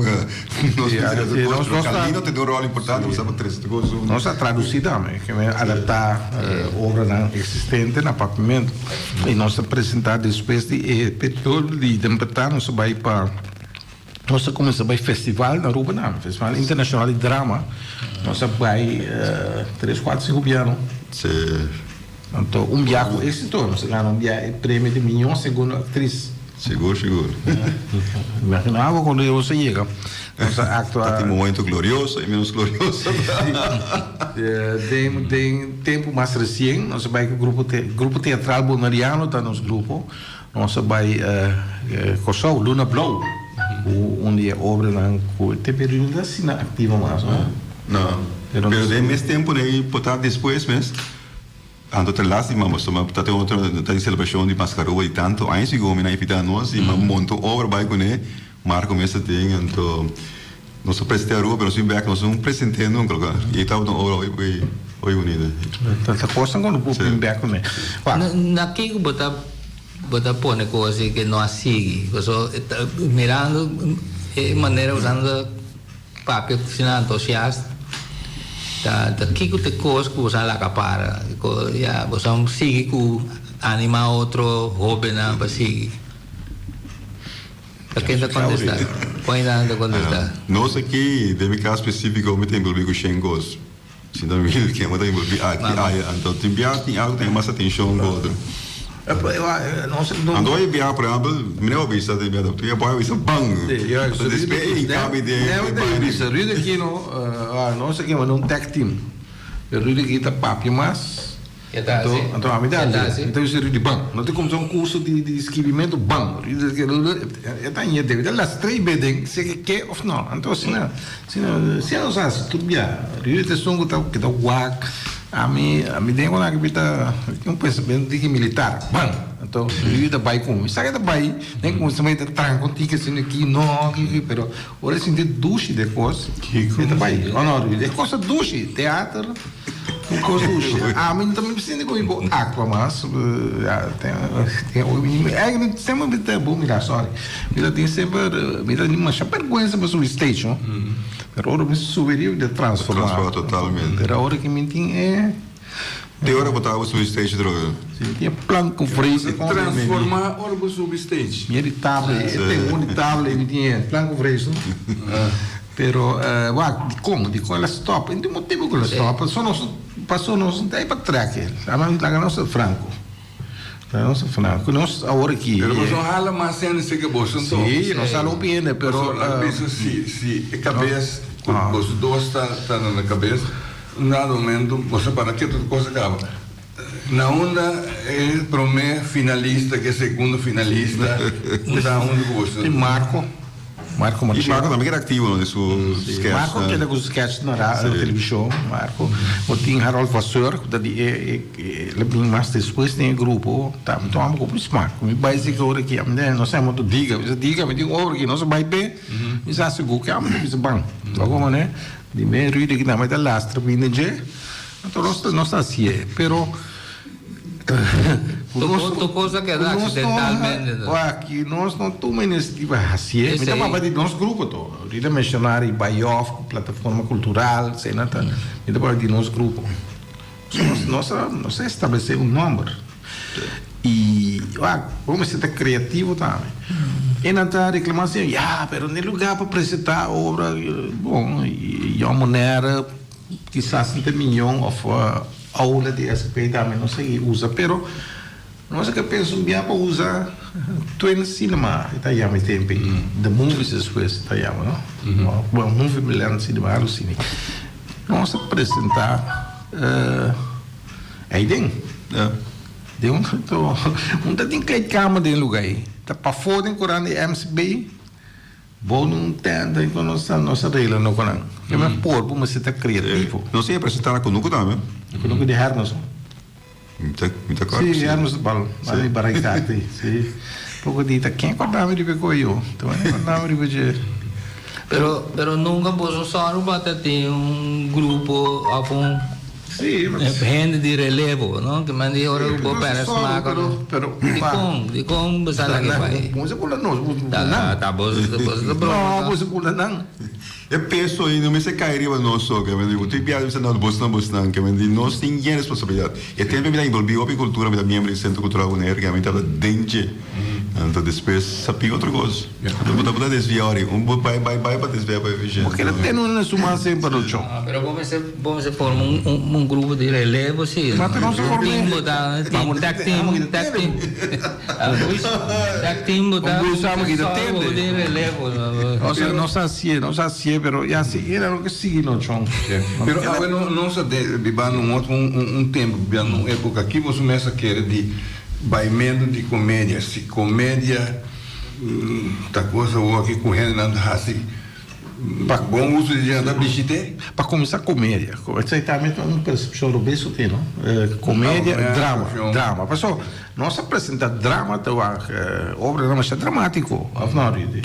nos mester haci cos, pero Calino tin un rol importante pa sa pa trece tur cos hunto. Nos a traduci tambe, ke men adapta obranan existente na Papiamento. Y nos a presenta despues di e periodo di Demperta nos a bay pa, nos a cuminsa bay festival na Aruba tambe, Festival Internacional di Drama. Nos a bay tres, cuatro, cinco bia no. Anto un bia ku éksito nos a gana un bia e premio di miñó segundo aktris. Sigur, sigur. Imaginá bo kuando nos a yega, nos a aktua. Ta tin momento glorioso i menos glorioso. Den den tempu mas resien nos a bai ku grupo te grupo teatral boneriano ta nos grupo. Nos a bai Kòrsou, Luna Blou, ku un di e obranan ku te periodo no ta asina aktivo mas, no? No, pero den mes tempu nei por ta despues mes. Anto ta lastima pasobra ta tin otro ta tin celebracion di Mascaroa di tanto aña sigur mi nan invita nos y mi a monta un obra bay cune Marco mes ta tin anto nos a presente Aruba pero nos bin bek nos no presente nunca loke y tabata un obra hopi hopi bunita. Ta cosnan cu no por bin bek cune. Na kico bo ta bo ta pone cos di ke no a sigui? Pasobra mirando e manera usando. Papia ku asina entusiasta ta ta kiko ta e kos ku boso a laga para ya boso a sigui ku anima otro hobennan pa sigui ta ken ta kontesta kon nan ta kontesta. Nos aki den mi kas spesifiko mi ta enbolbí ku shen kos si ta mi ken bo ta enbolbí aki aya anto tin bia tin algu ta mas atenshon ku otro. Anto hoy bia por ehempel mi no a bisa den bia doctor bo a bisa bang anto despues e cambia den e baño. Bisa Rudy Aquino nos a kema un tag team pero Rudy Aquino ta papia mas anto ami ta mi ta bisa Rudy bang no ta cuminsa un curso di skibimento bang Rudy Aquino e ta ñe debe ta las tres be den si ke ke of no anto asina asina nos haci tur bia Rudy ta esun ku ta wak. Ami, ami den con aki bita un pensamiento diki militar, bam! Anto yu ta bai cu mi. Sa ke ta bai, den cu mi ta tranca un tiki asina aki, no, aki, aki, pero ora e sinti dushi den cos, e ta bai. O no, e cos ta dushi, teater, un cos dushi. Ami no ta mi sinti cu mi por actua mas, ya, ten, eigenlijk semper mi ta, bo mira, sorry, mi ta tin semper, mi ta tin masha berguensa pa subi stage, no. Pero ora mi subi riba mi ta transforma. Transforma totalmente. Pero ora ki mi tin e. Te ora bo taba subi stage droga? Si mi tin e plan ku vrees. Transforma ora bo subi stage. Mi e di tabla e ten un di tabla mi tin e plan ku vrees no. Pero wak dikon dikon el a stop? E no tin motibu ku el a stop. Pasobra nos. Paso nos no ta pa trek, laga nos ta franco. Laga nos ta franco. Nos awor aki. Pero boso no hala mas hende si ke boso anto. Si, nos hala hopi hende, pero. Paso laga bisa si si e kabes ku boso dos ta ta na kabes, un dado momento boso para ke tur kos a kaba. Na unda e prome finalista ku e segundo finalista ta huntu ku boso? Tin Marco. Marco Y Marchena. Marco tambe keda activo no den su sketch. Marco keda ku su sketch na ra na televishon Marco. Bo tin Harold Vasseur ku ta di e e el a bin mas despues den e grupo ta mi tuma ku smak mi bai seki ora aki ami no sa moto diga mi sa diga mi tin un obra aki nos a bai p'e mi sa sigur ke ami ta bisa ban bo komo ne di me ruido aki tambe ta lastra bin den dje anto nos nos ta hasié pero. Tur cos a keda accidentalmente. Aki nos no tuma iniciativa hacié. Mi ta papia di nos grupo to. Ahorita menciona ri Bayoff, Plataforma Cultural, esei ta. Mi ta papia di nos grupo. Nos a nos a establece un nomber. Y wak, bo mester ta creativo tambe. E nan ta reclama asina, ya, pero n'e lugar pa presenta obra, bon, Yon Monera. Kisas no ta miñon of aula di SP tambe no sigui usa pero nos a ke pensa un bia pa usa Twin Cinema e ta yama e tempo ei The Movies despues e ta yama no bueno Movie Milan Cinema algo asina nos a presenta ei den den un un ta tin kleedkamer den luga ei ta pafó den koran di MCB. Bo no ntende ku nos ta nos a regla no ku nan. Ke men por bo mester ta kreativo. Nos a presenta na Kunuku tambe. Kunuku di Hermes. Mi ta mi ta kòrda. Si Hermes bal bal di barikati si. Poko di ta ken kòrda mi riba e koyo. Ta ken kòrda mi riba dje. Pero pero nunka boso sòru pa ta tin un grupo òf un. Sí, Hende di relevo, no? Ke men di ora ku bo pèrdè smak òf no. Pero, Dikon? Dikon bo sa lag'e bai? Bo sa kula nos, bo sa kula nan. Ta bo ta broma. No, bo sa kula nan. E peso ei no mester kai riba nos so, ke men di ku tur biaha mi sa no bosnan bosnan, ke men di nos tin yen responsabilidat. E tempu mi ta envolví hopi kultura, mi ta miembro di Sentro Kultural Bonaire, ke mi tabata den dje. Anto despues sa pin otro kos. Bo ta desvia ora un bo bai bai bai pa desvia pa eficiente. Bo keda tene un na su man semper lo chon. Pero bo mester bo mester forma un un un grupo di relevo si. Ma te nos a forma. Un team bo ta team tag team tag team. Tag team bo ta. Un grupo sa kita tende. Di relevo. Nos nos a hacié nos a hacié pero ya si era lo ke sigui no chon. Pero awe no nos a bibando un otro un un tempo bibando un epoca aki boso mes a kere di Baimentu di komedia. Si komedia ta kos awor aki ku hendenan ta hasi pa bon uso di dje, nan ta bishit'é. Pa kuminsá komedia, esei tambe ta un persepshon robes ku tin, no? Komedia, drama, drama. Paso nos a presentá drama ta wak obranan masha dramátiko, òf no, Rudy?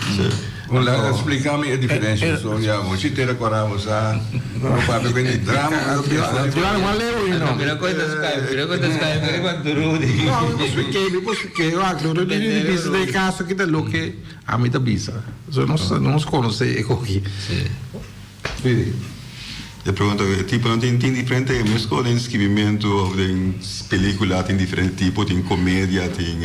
Bon, laga splika mi e diferensha so ya bo si tera kora bo sa bo papia ku e drama ku ta bisa. Drama mas leu you know. Mira ku e ta sky, mira ku e ta sky riba Rudy. No, mi por splike, mi por splike. Wak, Rudy di bisa den e kaso aki ta loke ami ta bisa. So nos nos konosé e koki. Si. E pregunta e tiponan tin tin diferente mesco den skibimentu of den pelicula tin diferente tipo tin comedia tin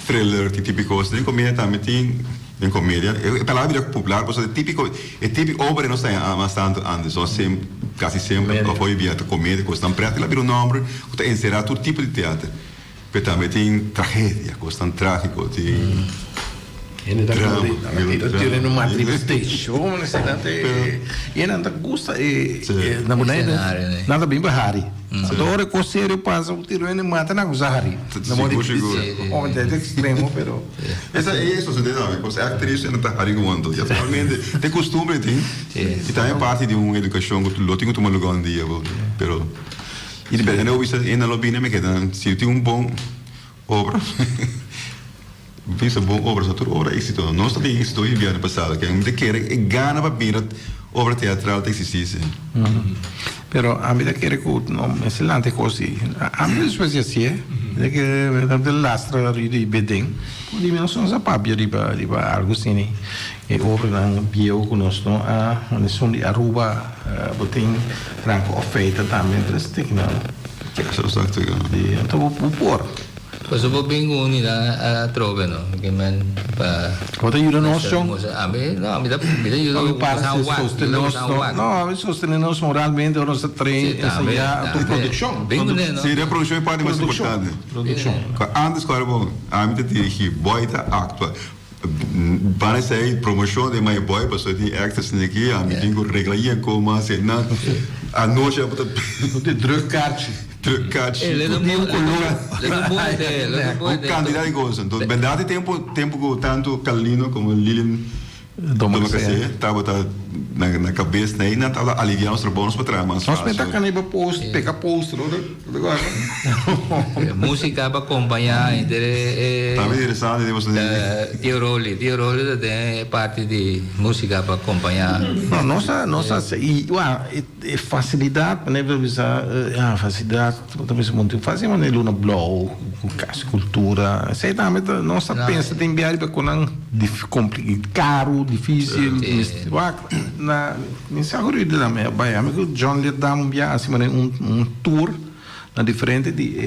thriller tin tipo di cos den comedia tambe tin den comedia e palabra bira popular pasobra e tipico e tipico obra nos ta mas tanto antes o sem casi semper of hoy dia ta comedia cosnan pret el a bira un nomber cu ta encera tur tipo di teater. Pero tambe tin tragedia, cosnan tragico, tin Hende ta drama, muri, melodrama. Tiene un matri stage. Y nan ta gusta e na Bonaire. Nan ta bin pa hari. Anto ora e cos serio pasa, un tiro hende mata nan cusa hari. Sigur, sigur. Obviamente ta extremo, pero. Esa e sosode tambe, cos actriz nan ta hari gewoon anto. Y actualmente ta e costumbre tin. Y tambe parti di un educacion cu lo tin cu tuma lugar un dia, pero. Y di berde no bisa e nan lo bini mi keda si tin un bon obra bisa bon obra so tur obra exito nos ta tin exito hoy biaha pasado ke mi ta kere e gana pa mira obra teatral ta existi si. Pero ami ta kere ku no mester lanta e kos di ami despues di hasié mi ta kere mi ta lastra riba di beden por di mi nos no sa papia riba riba algu asina e obranan bieu ku nos no a esun di Aruba. Bo tin ranko of feita tambe entre stik nan. Exacto. Anto bo por. Paso bo bin ku uni na atrobe no, ke men pa. Bo ta yuda nos chon? Ami no, ami ta mi ta yuda ku sa wak, sostene nos, no, ami sostene nos moralmente ora nos ta train, ensayá, anto produkshon. Bin kuné no. Si, den produkshon e parti mas importante. Produkshon. Antes ku bo, ami ta dirigí, boy ta aktua. Ban esei promoshon den my boy pasobra tin extras den aki ami tin ku regla yen kon mas e nan anochi abo ta No tin druk karchi. Druk karchi. Un kantidat di kos. Enton bèrdat e tempu tempu ku tantu Carlino komo Lilian Domacassé tabata na kabes na ei nan tabata aliviá nos trabou nos pa traha mas Nos fásil. mester kane pa post pega poster no ta kòrda? Músika pa kompañá henter e Tambe interesante den boso Tio Rolly, Tio Rolly ta den e parti di músika pa kompañá. No, nos a nos a i wak e fasilidat manera bo ta bisa ya fasilidat bo ta bisa monti fásil manera luna blou ku kas kultura esei tambe ta nos ta pensa den biaha riba ku nan karu difísil wak na mi sa ku Rudy tambe a bai ami ku John Leerdam un biaha hasi manera un tour na diferente di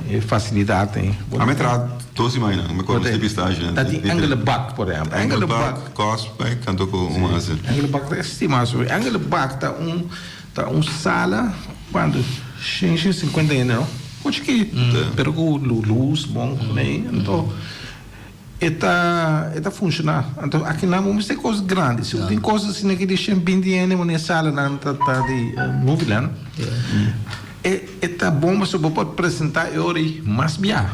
e fasilidatnan. Ami a traha dos simannan mi konosé pistashi. Ta di Engelenbak por ehèmpel. Engelenbak, Cosplay, kanto ku un hasi. Engelenbak ta estimá su. Engelenbak ta un ta un sala kuantu shen sinkuenta hende no? Ku chikí pero ku lus bon kuné anto e ta e ta funshoná. Anto akinan bo mester kos grandi. Si bo tin kos asina ki di 120 hende bo na e salanan ta ta di Movieland. E e ta bon pasobra bo por presentá e ora ei mas bia.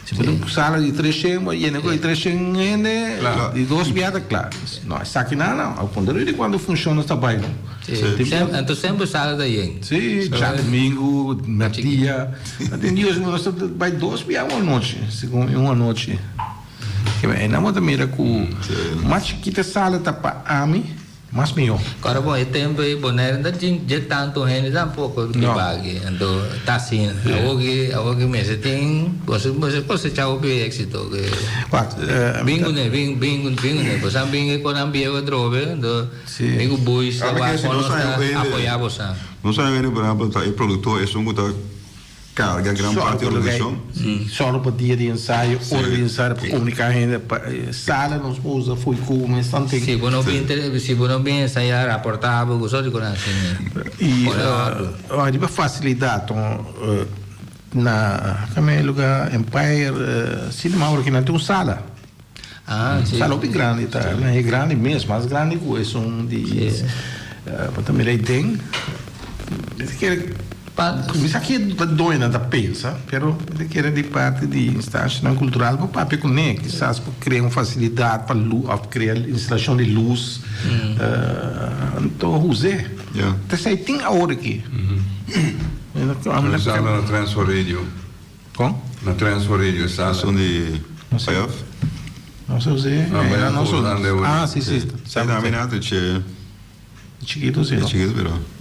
Si bo tin un sala di 300 bo a yena ku e 300 hende di dos bia ta kla. No esakinan no. A punto di kuantu funshon ta bai no. Anto semper sala ta yen. Si, djadumingu, merdia. Tin dios ku nos ta bai dos bia un anochi, segun un anochi. Einan bo ta mira ku mas chikito e sala ta pa ami. Mas mihó. Ora bon e tempo ei Bonaire no ta dje tantu hende tampoco di baki anto ta asina awor ki awor ki mester tin boso boso cosecha hopi exito ke bin cune bin bin bin cune boso a bin e conan bieu atrobe anto mi cu Buis ta wak con nos ta apoya boso. Nos a hende por ehempel ta e productor esun cu ta Carga gran parti di organisacion. Sòru pa dia di ensayo, ora di ensayo pa comunica hende pa sala nos por usa fo'i come esnan tin. Si bo no bin si bo no bin ensaya raporta bo ku sòru di konan asina. I riba facilidad na kame luga Empire Cinema ora ki nan tin un sala. Sala hopi grandi ta e grandi mes mas grandi ku esun di bo ta mira aden mi ta kere mi sa ke ta doñonan ta pensa pero mi ta kere di parti di instanshanan kultural bo papia kuné kisas por krea un fasilidat pa lus òf krea instalashon di lus anto huz'é ta esei tin awor aki. Sala na Transfer Radio. Kon? Na Transfer Radio sala. Esun di Bayaf? No sé si. No, Bayaf no por grande Ah, si, si. Sí, na mi na che. Chiquito, si. Chiquito, pero.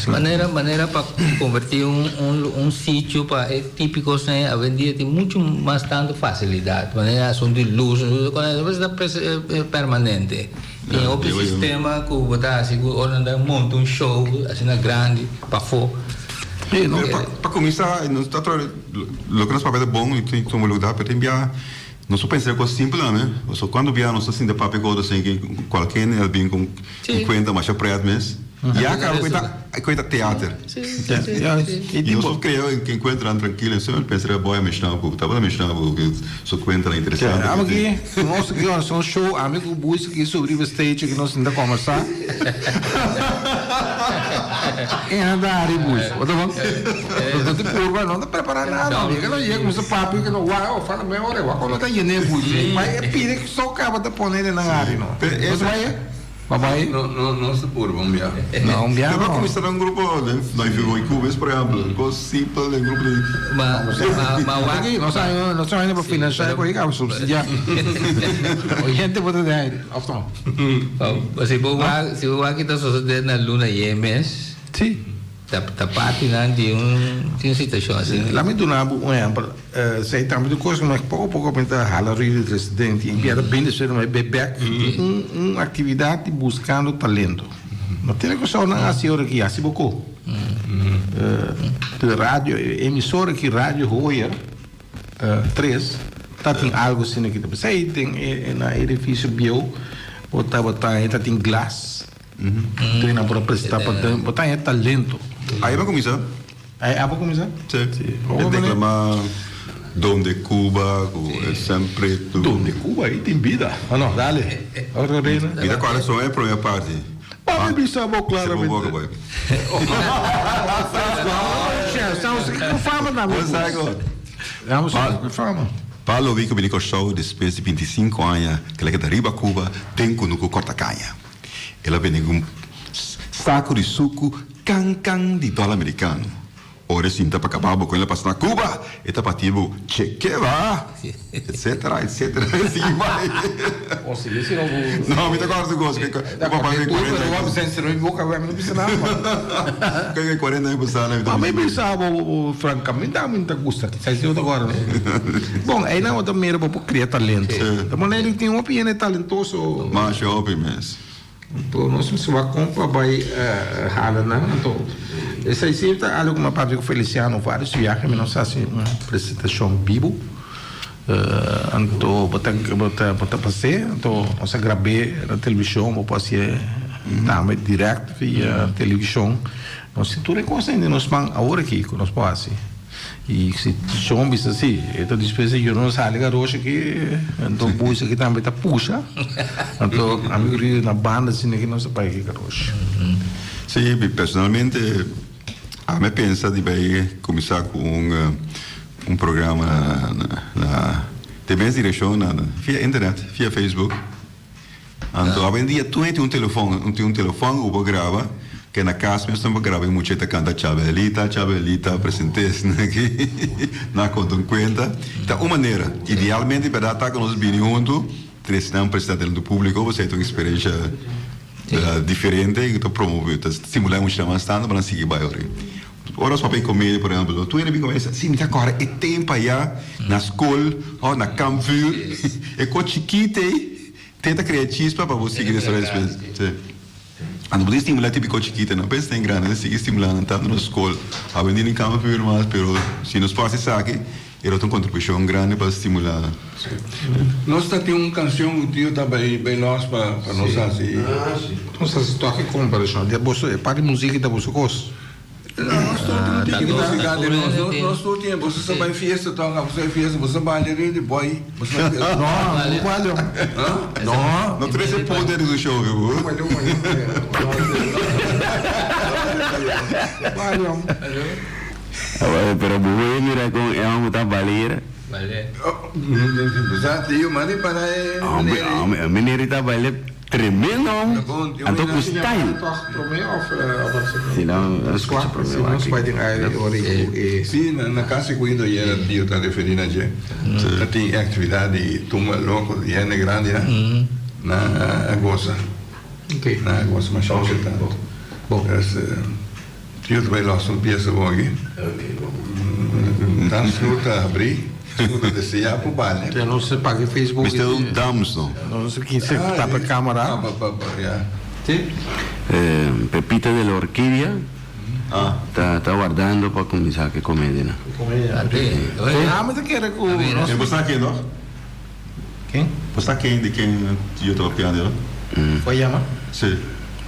Manera, manera pa converti un, un, un sitio pa e típico sen awendia tin mucho mas tanto facilidad. Manera asunto di luz, con ta permanente. Tin hopi sistema ku bo ta hasi ku ora nan ta monta un show asina grandi pafó. Pero pa kuminsá nos ta traha loke nos papia ta bon i tin tuma lugá pero tin bia nos por pensa kos simpel tambe pasobra kuantu bia nos ta sinta papia ku otro asin ke kualke hende a bin ku un kuenta masha pret mes ya kaba ku e ta teater i nos por krea enkuentronan trankilo esei pensa riba boy a menshoná ku tabata menshoná ku su kuentanan interesante. Amo aki nos aki nos un show ami ku Buis aki subi riba stage aki nos sinta kombersá e nan ta hari Buis bo ta bon no tin purba no ta prepara nada mi ke yega kuminsa papia ke no wak oh fala me ora wak no ta yene Buis bai e pide so kaba ta pone den nan hari no no ta bai. Papai? No, no, no ta purba un biaha. No, un biaha no. Pero cuminsa un grupo den Noy Cubes, por ehempel. Cos simpel den grupo di. Ma, ma, ma wak. No sa, no sa pa financia cu a subsidia. Oyente por ta den aire, of no? Si bo wak, si bo wak ki ta sosode na luna yen mes. Si. Ta ta partinan di un di un situacion asina. Laat mi duna bo un ehempel. Esei tambe ta un kos ku mi poko poko mi ta hala ruido di residente i bia ta bini despues mi bai bek un un aktividat di buskando talento. No tene ku sa nan hasi ora ki hasi bo ko. De radio emisora ki Radio Hoyer. Tres, ta tin algo asina ki ta pasa. Ei den e na edificio bieu bo tabata e ta tin glas. Tur nan por a presenta pa den bo ta haña talento. Ahí bo a cuminsa. Ahí abo cuminsa? Sí. E declama Donde Cuba cu e sempre tu. Donde Cuba ahí tin bida. Oh no, dale. Otro reina. Mi ta cuadra so e prome parti. Pa mi bisa bo claramente. Cierra bo boca boy. Palo Rico bini Kòrsou despues di 25 aña ku el a keda riba Cuba den kunuku kòrta kaña. El a bini ku un saku di suku kan kan di dòler merikano. Ora e sinta pa kaba bo ku el a pasa na Cuba, e ta parti bo chekeba, etcetera, etcetera, e sigui bai. No, mi ta kòrda su kos, ku papá mi 40 aña. Ku 40 aña pasá mi ta Mi bisa bo francamente ami no ta gusta kisas si bo ta kòrda no. Bon, einan bo ta mira bo por kria talento. Ta manera di tin hopi hende talentoso. Masha hopi mes. Anto nos mester wak kon pa bai hala nan. Anto esei si ta algu ku mi a papia ku Feliciano varios biaha mi nos hasi un presentashon bibu. Anto bo ta bo ta bo ta pas'é anto nos a grab'é na televishon bo por hasié tambe dirèkt via televishon. Nos tin tur e kos ei den nos man awor aki ku nos por hasi. I si Shon bisa si, e ta despues di yora nos sali garoshi aki, anto boys aki tambe ta pusha, anto ami ku Rio na banda asina aki nos ta bai ki garoshi. Si, mi personalmente ami a pensa di bai kuminsá ku un un programa na den mes direkshon na via internet, via Facebook. Anto awendia tur hende tin un telefon, tin un telefon ku bo por graba, ke na kas mes nan por graba e mucha ta kanta Chabelita, Chabelita, presentes aki, nan a konta un kuenta. Ta un manera. Idealmente bèrdat ta ku nos bini huntu, trese nan presenta delante públiko, pasobra ta un eksperensha diferente i ku ta promove, ta stimulá e muchanan mas tantu pa nan sigui bai ori. Ora nos papia di komedia, por ehèmpel, tur hende bin komedia, si mi ta kòrda e tempu ayá na skol òf na kampvuur, e kos chikit ei te ta krea chispa pa bo sigui desaroyá despues. Sí. Anto bo tin stimulá e tipo di kos chikito, no pensa den grandi, sigui stimulá nan tantu na skol. Awendia den kampvuur mas, pero si nos por hasi esaki, e lo ta un kontribushon grandi pa stimulá. Nos ta tin un kanshon ku tio ta bai bai lòs pa nos hasi. Nos hasi toki komparashon di boso e parti musiki ta boso kos. Nos tur tin un tiki músika den nos. Nos tur tin. Boso sa bai fiesta tòg? Boso bai fiesta, boso sa balia riba di bòi. Boso bai fiesta. No, no balia. No. No trese poder den su show, ke bo. Balia. Pero bo hoy mira con e homber ta balia. Balia. Sa tio, mari para e meneer. Homber, meneer ta balia. Tremendo anto cu style. Si no scucha prome wak. Si na casa cuido yera tio ta referi na dje ta tin e actividad di tumba loco di hende grandi nan nan a goza nan a goza masha masha tanto pues tio ta bay los un pieza bon aki nan snoer ta habri. Snoer ta desea por bale. Ya no se paga Facebook. Mester un dams no. No se kinse tapa camara. Si. Pepita de la Orquídea ta ta wardando pa cuminsa cu e comedia nan. Ah mi ta kere cu. E bo sa ken no? Ken? Bo sa ken di ken yo ta papiando no? Cu a yama? Si.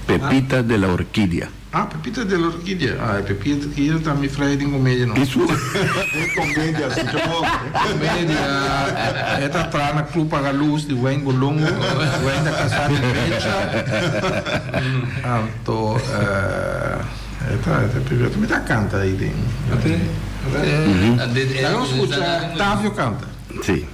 Pepita de la Orquídea. Ah, Pepita de la Orquídea. Ah, e Pepita ki ta mi frei den comedia no. Isu den comedia, escucha bon. Comedia. E ta traha na Club Agaluz di Wayne Golongo. Wayne ta casá di Mecha. Anto, e ta, e ta Pepita. Mi ta canta ahí den. Laga nos scucha Tavio canta. Si.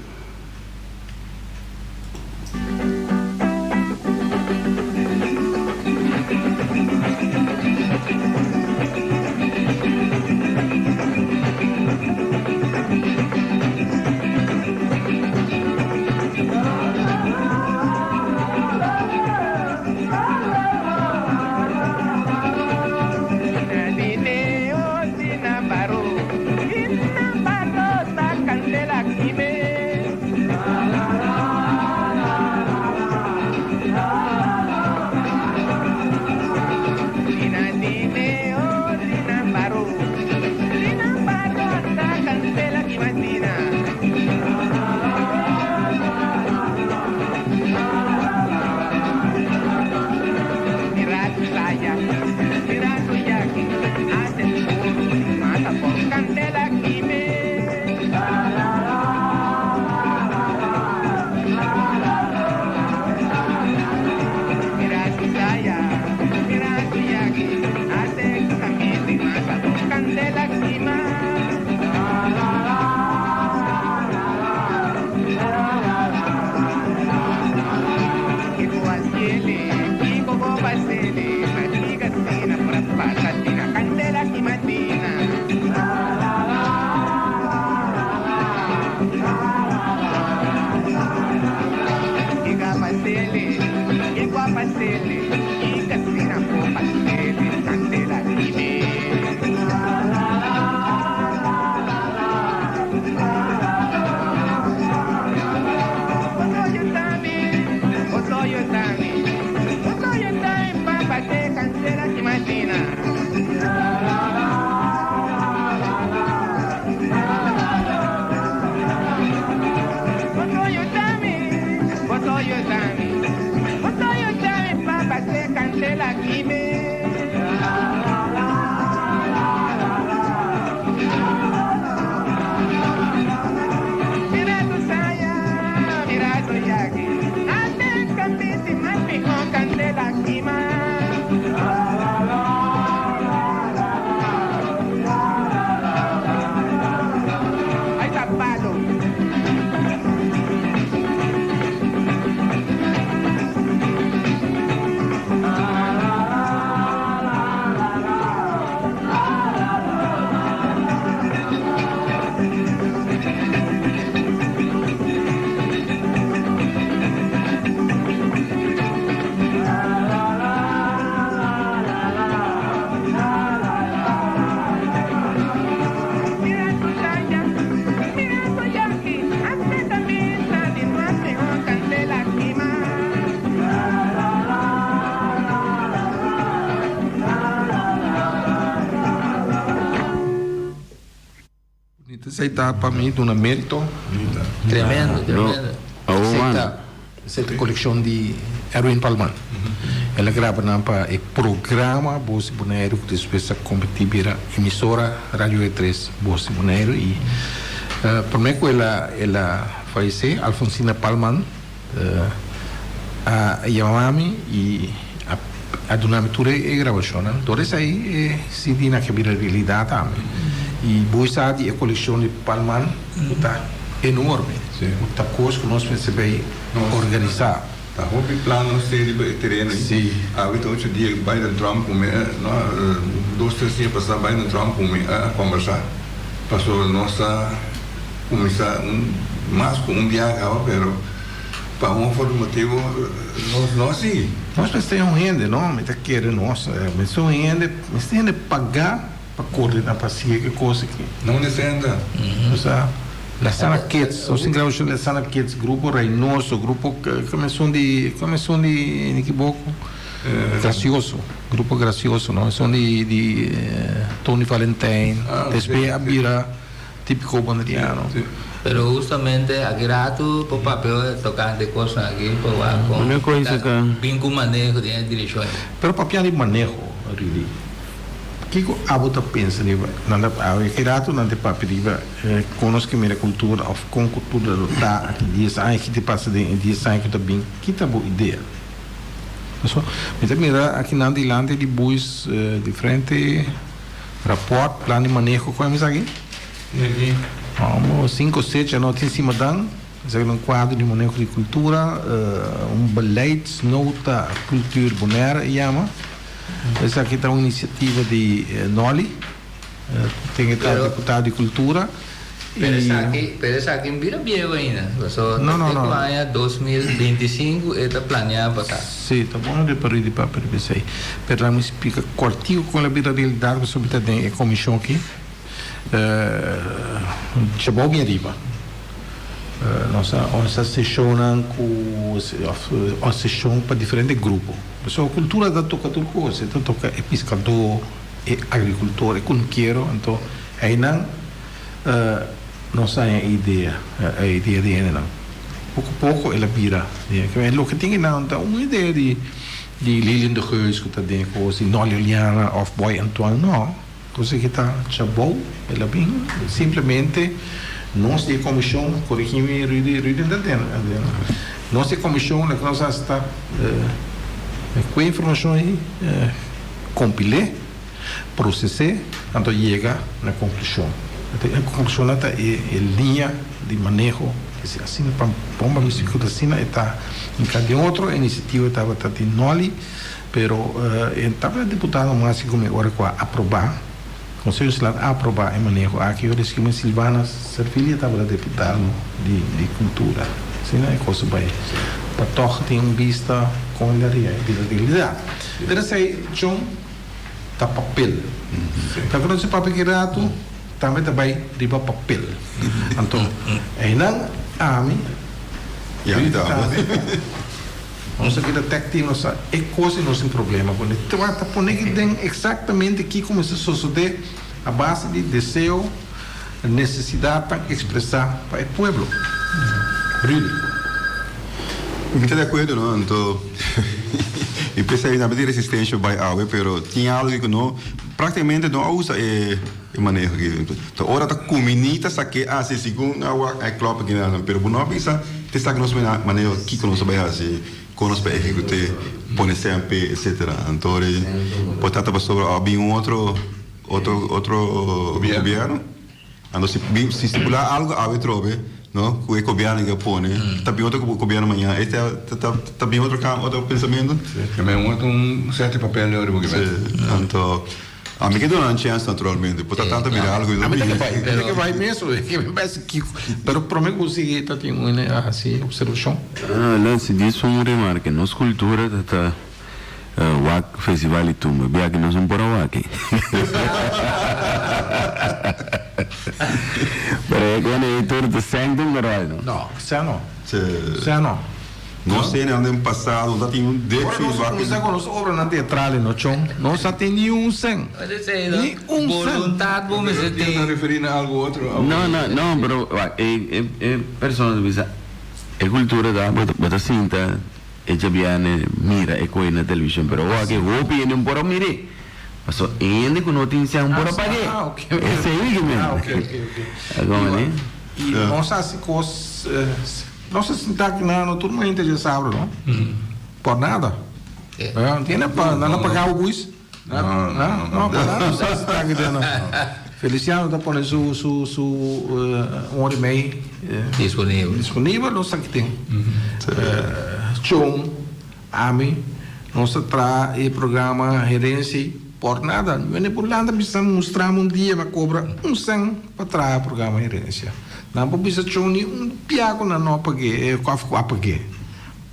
Esei ta pa mi duna merito. Tremendo, tremendo. Esei ta esei ta kolekshon di Erwin Palman. El a graba nan pa e programa Bos di Boneiru ku despues a kombertí bira emisora Radio E Tres Bos di Boneiru i promé ku el a el a fayesé Alfonsina Palman a yama mi i a a duna mi tur e grabashonnan. Dor esei e CD nan ke bira realidat tambe. I bo sa di e kolekshon di Palman ku ta enorme, ku ta kos ku nos mester bay organisá. Ta hopi plan nos tin riba e tereno ei. Awe ta ocho dia Biden Trump ku mi a, no, dos tres dia pasá Biden Trump ku mi a kombersá. Pasobra nos ta kuminsá un mas ku un biaha kaba pero pa un of otro motibu nos no a sigui. Nos mester un hende, no? Mi ta kere nos mester un hende, mester hende pagá pa koordiná, pa sigui e kos aki. No mester hende. Osea, La Sana Kids, nos tin grabashon di La Sana Kids, Grupo Reynoso, Grupo, kome esun di, kome esun di, mi kiboko? Gracioso, Grupo Gracioso, no? Esun di, di Tony Valentijn, despues a bira. Típiko boneriano. Pero hustamente aki ratu por papia tokante kosnan aki por wak kon ta bin ku maneho den e direkshon ei. Pero papia di maneho Rudy, kiko abo ta pensa riba nan ta aki ratu nan ta papia riba kon nos ke mira kultura òf kon kultura lo ta aki dies aña ki ta pasa den e dies aña ku ta bin ki ta bo idea? Pasobra mi ta mira aki nan dilanti di buis diferente. Rapport, plan di maneho cu a aki? Amo cinco secha no tin sima dan. Esaki ta un cuadro di maneho di cultura, un beleidsnota cultuur Bonaire e yama. Esaki ta un iniciativa di Nolly, ten e ta diputado di cultura. Pero esaki, pero esaki no bira bieu ainda. Pasobra no, no, no. Aña 2025 e ta planea pa ta. Sí, ta bon reparí di papia riba esei. Pero laat mi splika kòrtiku kon el a bira realidat pasobra mi ta den e komishon aki. Djabou bin ariba. Nos a organisa seshonnan ku òf seshon pa diferente grupo. Pasobra kultura ta toka tur kos. E ta toka e piskadó, e agrikultor, e kunukero. Anto einan. Nos haña e idea, e idea di hendenan. Poko poko el a bira den e Loke tin einan ta un idea di di Lilian de Geus ku ta den e kos, di Nolly Oliana òf Boy Antoine, no. Kos aki ta chabou, el a bin simplemente nos di e komishon, korigí mi Rudy, Rudy ta den, nos di e komishon loke nos hasi ta ku e informashon ei kompil'é. Proses'é, anto yega na konklushon. E konklushonnan ta e e liña di maneho, es asina pa bomba musiku ta asina e ta hinká den otro. E inisiativa tabata di Nolly, pero e tabata diputado mas ku mi ora ku a aprobá, Konseho Insular a aprobá e maneho aki, ora esaki Silvana Servilia tabata diputado di di kultura. Asina e kos a bai pa tòg tin un bista kon el a realidat. Pero esei, John. ta papel. Ta conoce papia ki ratu tambe ta bay riba papel. Anto eynan ami Y ami tambe. Nos a keda tag team nos sa e cos y nos tin problema cune. Ta pone ki den exactamente kico mester sosode a base di deseo, necesidadnan expresa pa e pueblo. Rudy. Mi ta di akuerdo no, anto mi pensa ei tambe tin resistencia bai awe pero tin algo ku no praktikamente no a usa e e maneho aki. Ta ora ta kumini ta sak'é hasi segun a wak e klòp aki nan pero bo no a bisa te saki nos maneho kiko nos a bai hasi kon nos bai ehekut'é pone sempe etcetera. Anto por ta ta pasobra a bin un otro otro otro gobierno. Anto si bin si stipulá algo awe trobe, no, ku e gobièrnu ke pone, ta bin otro gobièrnu mañana, e ta ta ta bin otro kam otro pensamentu. Ke men wòrdu un sèt di papel ori bo ke men. Si, anto a mi ke duna nan chèns naturalmente, por ta tantu mira algo A mi ta ke bai, mi ta ke bai mes, ke mi bes kiko, pero prome ku sigui ta tin un a hasi opservashon. Ah, si dis un remarke, nos kultura ta ta. Wak festival di tumba. Bia ki nos no por a wak e. Pero e kende ei tur ta sèn den ròl no. No, sèn no. Sèn no. Nos tene nan den pasado ta tin un derecho Ora nos a kuminsá ku nos obranan teatral no chon, nos a tin ni un sèn. Ni un sèn. Boluntat bo mester tin. Ta referí na algu otro. No, no, no, pero wak e e persona ta bisa e kultura ta bo ta sinta. E djabièrnè mira e koe na televishon, pero awor ke hopi hende un por a mir'é. Pasobra e hende ku no tin sèn un por a pag'é. Esei ke men. Akomo ni? I nos a hasi kos, nos a sinta aki nan, no tur muhente dje sabra no. Por nada. Tiene pa nan a paga bo buis? No, no, por nada nos a sinta aki den. Feliciano ta pone su su su un ora i mei Disponibel. Disponibel nos aki tin. Chon, ami, nos ta traha e programa Herensia por nada. Wende por lanta bisa mustra mi un dia mi a kobra un sèn pa traha programa Herensia. Nan por bisa Chon ni un pia ku nan no a pag'é òf ku a pag'é.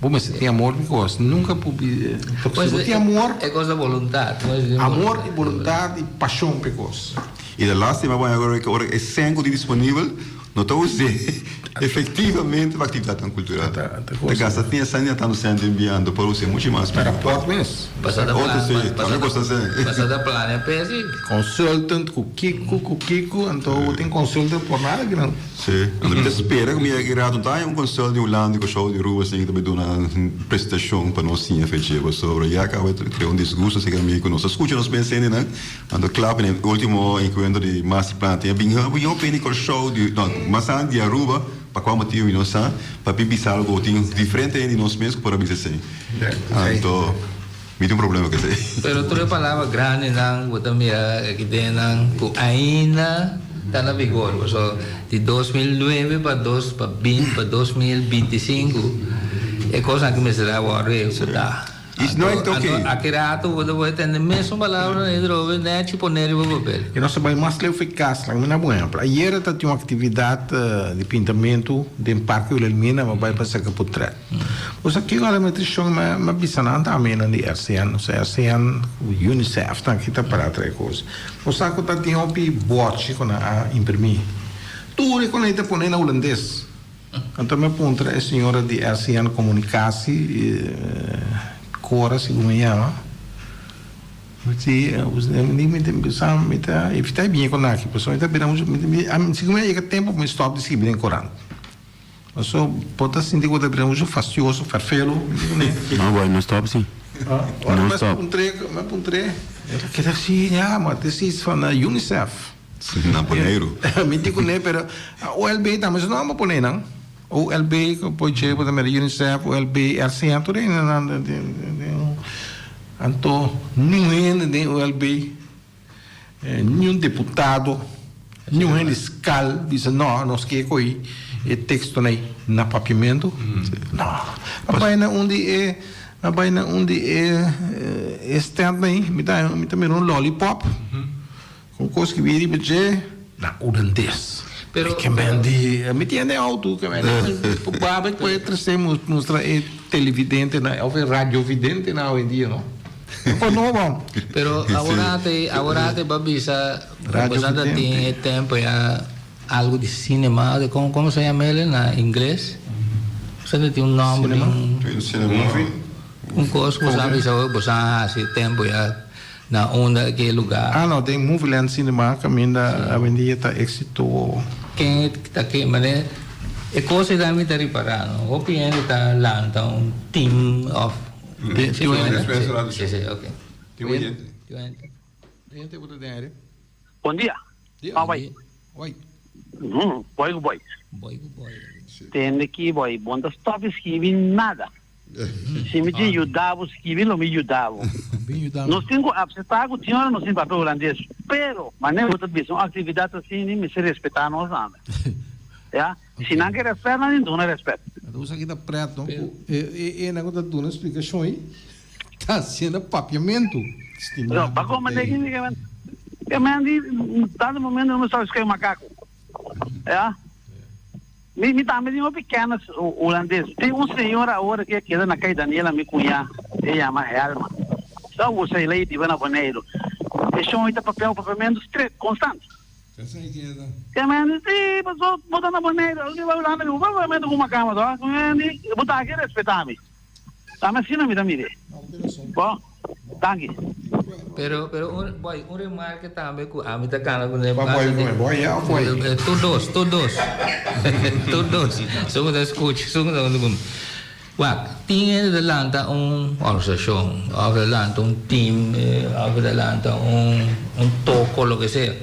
Bo mester tin amor because nunca por bi Pues si bo tin amor. E cos ta voluntad. Amor y voluntad y pasion p'e cos. Y de lastima bo haña ora e sèn cu tin disponibel no ta us'é efectivamente pa actividadnan cultural. Ta gasta tin e sèn di tanto sèn den biaha por us'é mucho mas. Ta rapport mes. Otro si, tambe custa sèn. Pasa ta planea p'e si. Consultant cu kico cu kico anto bo tin consultant por nada kinan. Sí, anto mi ta spera ku mi yega ki rato no ta haña un konsel di Hulanda ku show di Aruba sin ta bai duna un presentashon pa nos siña fechi pasobra ya kaba ta krea un disgusto aserka mi ku nos a skucha nos mes hendenan anto kla pa e ultimo enkuentro di masterplan tin a bin hopi hopi hende Kòrsou di no mas antes di Aruba pa kua motibu mi no sa pa bin bisa algu ku tin diferente hende di nos mes ku por a bisa esei anto mi tin un problema ku esei. Pero tur e palabra grandinan ku bo ta mira aki den nan ku ainda ta na vigor. Pasobra di 2009 pa dos pa bin pa 2025 e kosnan aki mester a wòrdu ehekutá. Is nooit Anto oké. aki rato bo ta por tende mesun palabranan ei drobe nèchi pone riba papel. E nos ta bai mas leu fe kas. Laga mi na bo ehempel. Ayera ta tin un aktividat di pintamentu den Parke Wilhelmina, mi a bai pa saka potret. Bo sa kiko ala nutrishon mi a bisa nan tambe nan di RCN, nos RCN ku UNICEF nan ki ta para trae kos. Bo sa ku ta tin hopi bòchi ku nan a imprimí. Tur e ku nan ta pone na hulandes. Anto mi a puntra e señora di RCN Komunikasi, Cora segun e yama, mi di, mi ta bisa mi ta evitá e biña ku nan aki pasobra mi ta bira muchu, segun mi a yega tempu mi stòp di skirbi den korant. Paso bo ta sinti ku ta bira muchu fastioso, ferfelu, mi di kuné. No boy, no stop si. Ora No mi a stop. puntr'é, mi a puntr'é, el a keda si, ya, ma this is van UNICEF. Na Boneiru. Mi di kuné, pero OLB tambe su nomber pone nan. OLB, ku por dje bo ta mira UNICEF, OLB, RCN, tur hende nan den anto niun hende den OLB. Niun deputado, niun hende skal bisa no, nos ke ko'i e tekstonan ei na papiamentu. No. A bai na un di e, a bai na un di e e stèntnan ei, mi ta mi ta mira un lòlipòp ku kos skibí riba dje na hulandes. Pero. Ke men di, mi tin den outo, ke men di, babia ku e trese mustra e televidentenan òf e radiovidentenan awendia no. Por no bon. Pero aworate, aworate ba bisa, Radio bosnan ta tin Vidente. e tempo ya algo di cinema, de como como se llama ele na ingles? Bosan ta tin un nomber di un Un cinema. Movie? un cos ku bosan a bisa hoy bosan a haci tempo ya na unda ki lugar. Ah no, den Movieland Cinema caminda awendia ta Exito. Ken ta ke mane? E kos ei tambe ta ripará, no? Hopi hende ta lanta un team of. Tin un oyente. Sí, sí, ok. Tin un oyente. Tin un oyente. Oyente ku ta den aire. Bon dia. Dia. Bai. Oi. Boy ku boy. Boy ku boy. Tende ki boy, bon ta stop skibi nada. Si mi tin yuda bo skibi lo mi yuda bo. Nos tin ku apseptá ku tin ora nos tin papia hulandes, pero manera bo ta bisa un aktividat asina mester respetá nos tambe. Ya, si nan ke rèspèt nan tin duna rèspèt. Anto esaki ta prèt no ku e nan ku ta duna splikashon ei ta hasiendo papiamentu. No, pa komprendé kende ke men ke men di tantu momento no sabi skei makaku. Ya. Mi mi tambe tin hopi kennis hulandes. Tin un señora awor ke a keda na Kai Daniela mi cuña, e yama Helma. Sa usa e ley biba na Boneiru. E shon ei ta papia un papiamentu stret, constant. Ke men di, si, paso bo ta na Boneiru, algun di bai Hulanda, bo papia papiamentu ku makamba to. Ke men di, bo ta aki respeta mi. Dame asina mi ta mire. Bo, danki. Pero, pero un, boy, un remarke tambe ku ami ta kana kuné. Ba boy kuné, boy ya of boy? Tur dos, tur dos. Tur dos. Su ku ta skucha, su ku ta kuné. Wak, tin hende ta lanta un organisashon, òf ta lanta un team, òf ta lanta un, un toko, loke sea.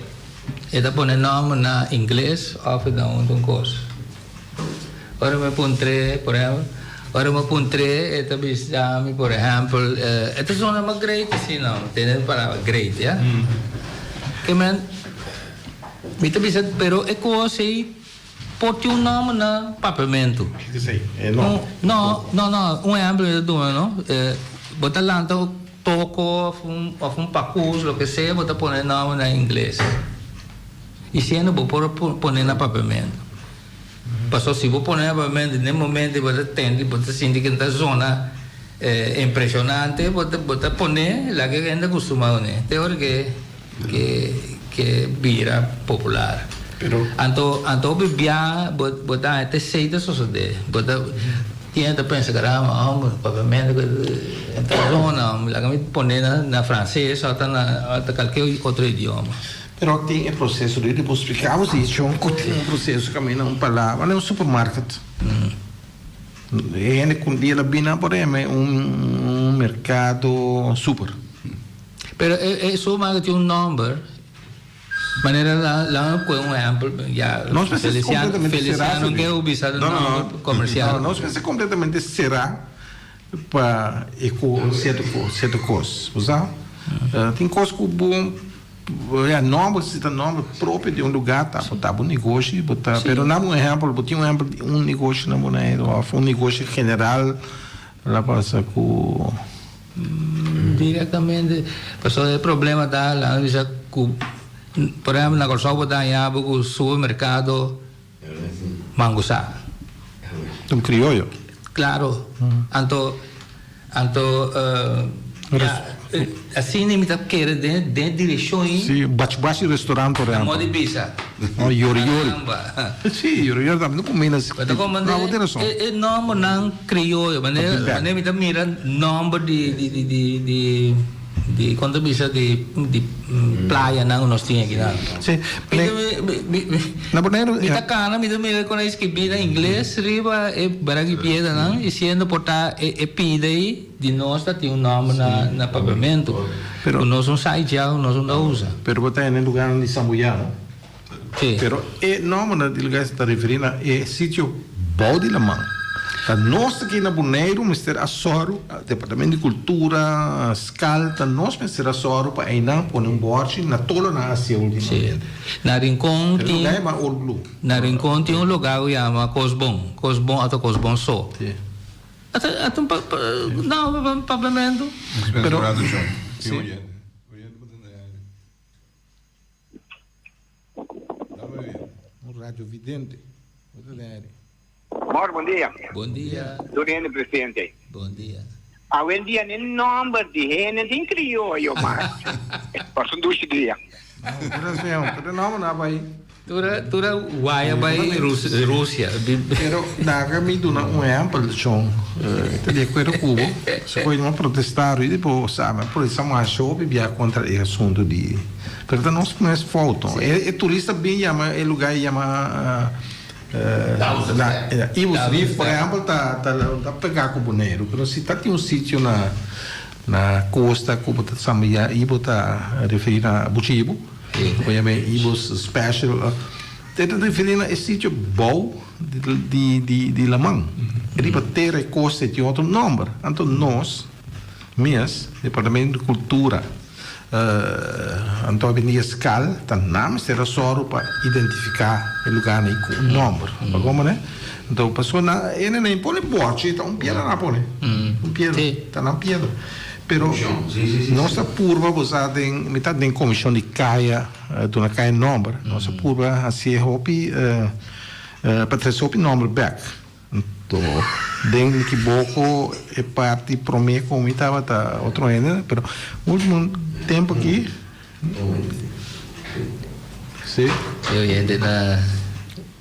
E ta pone nòmber na ingles òf na un kos. Ora mi puntr'é, por ehèmpel, ora mi puntr'é, e ta bisa mi, por ehèmpel, e ta sona mas great asina, no, tene e palabra great, ya. Ke men, mi ta bisa, pero e kos ei por tin un nòmber na papiamentu. Kiko esei? E nòmber? No, no, no, un ehèmpel mi ta duna, no, bo ta lanta un toko òf un, òf un pakus, loke sea, bo ta pone e nòmber na ingles. I siendo bo por pone na papiamentu. Paso si bo pone na papiamentu den momento bo ta tende bo ta sinti ke ta zona impresionante bo ta bo ta pone laga e hende acostuma kune te ora ke ke ke bira popular. Pero. Anto anto hopi bia bo bo ta haña te esei ta sosode bo ta tin hende ta pensa caramba homber papiamentu ke ta zona laga mi pone na na frances o ta na kalke otro idioma. Pero tin e proceso di bo splica bo si shon cu tin un proceso caminda un palabra na un supermarket. E hende cu un dia la bina por heme un mercado super. Pero e supermarket tin un nomber, manera la mi pone un ehempel ya Nos mester Feliciano completamente cera Feliciano ke ubisa de nomber comercial. No, nos mester completamente cera pa e cierto cierto cos, bo sa? Tin cos cu bo Ya nomber si ta nomber propio di un lugar ta bo ta bo negoshi bo ta pero nan un ehempel bo tin un ehempel di un negoshi na Boneiru of un negoshi general la pasa ku. Directamente pasobra e problema ta laga bisa ku por ehempel na Kòrsou bo ta haña bo ku supermerkado Mangusá. Un krioyo. Claro. Anto, anto, ya, asina mi ta kere den, den direccion ei. Sí, bachi bachi restaurant por ehempel. Modo di bisa. Oh, yori yori. Caramba. Sí, yori yori tambe no kumina si. Bo ta komprende? No, bo tin rason. E, e nombernan krioyo, manera, manera mi ta mira nomber di, di, di, di, di. Di kon ta bisa di di playanan ku nos tin akinan. Sí. Na Boneiru. Mi ta kana mi ta mira kon a skibi na ingles riba e barak di piedranan i siendo por ta e e pida ei di nos ta tin un nòmber na na papiamentu. Pero ku nos un sa dja ku nos un ta usa. Pero bo ta hende lugarnan di Sambuyá no? Sí. Pero e nòmbernan di lugar ta referí na e sitio bou di laman. Ta nos aki na Boneiru mester a sòru, Departamento di Kultura, Skal, ta nos mester a sòru pa einan pone un bòrchi na tolo nan hasié últimamente. Sí. Na Rincon Pero tin. lugar yama Old Blue. Na Rincon tin un lugar ku yama Kos Bon. Kos Bon ata Kos Bon so. Sí. Ata ata un pa pa nòmber pa papiamentu. Pero. Sí. Un radio vidente. Bo ta den aire. Mor, bon dia. Bon dia. Tur hende presente. Bon dia. Awendia ni nomber di hende tin crioyo mas. Pasa un dushi dia. Gracias, pero no na bai. Tura tura guaya bai Rusia. Pero laga mi duna un ehempel shon. Ta di akuerdo ku bo. Si koe no protesta rui bo sa mi a protesta masha hopi bia kontra e asuntu di pero ta nos mes fout no. E turista bin yama e luga e yama. Na Ibos Reef por ehempel ta ta pega ku Boneiru pero si ta tin un sitio na na kosta ku bo ta sambia i bo ta referí na Buchi Ibo bo yama e Ibos Special te ta referí na e sitio bou di di di laman riba tera e kosta e tin otro nòmber anto nos mes departamento di kultura. Anto awendia skal ta nan mester a sòru pa identifiká e lugánan ei ku un nòmber. Pa komo ne? Anto pasobra nan hende nan pone bòrchi ta un piedra nan a pone. Un piedra. Ta nan piedra. Pero nos ta purba bo sa den mi ta den komishon di kaya duna kaya nòmber. Nos a purba hasié hopi pa trese hopi nòmber bèk. Anto den mi kiboko e parti prome ku mi tabata otro hende pero ultimo tempo aki si. E oyente ta.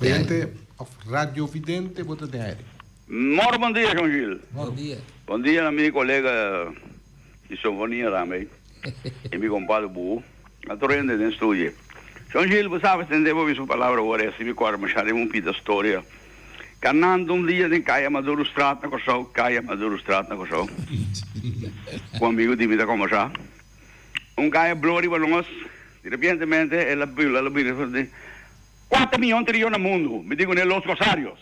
Oyente of radiovidente bo ta den aire. Moro bon dia Jean Gilles. Bon dia. Bon dia na mi colega di Sofonia tambe y mi compadre Buhu. Na tur hende den studio. Jean Gilles bo sabe tende bo mi su palabra ora e si mi corda masha den un pida storia. Kanando un dia den Kaya Madurostraat na Kòrsou, Kaya Madurostraat na Kòrsou, ku amigu di mi ta kòmbersá. Un kaya blo riba nos, di repientemente el a bula, el a bira for di kuater miyon triyon na mundu. Mi di kuné Los Rosarios.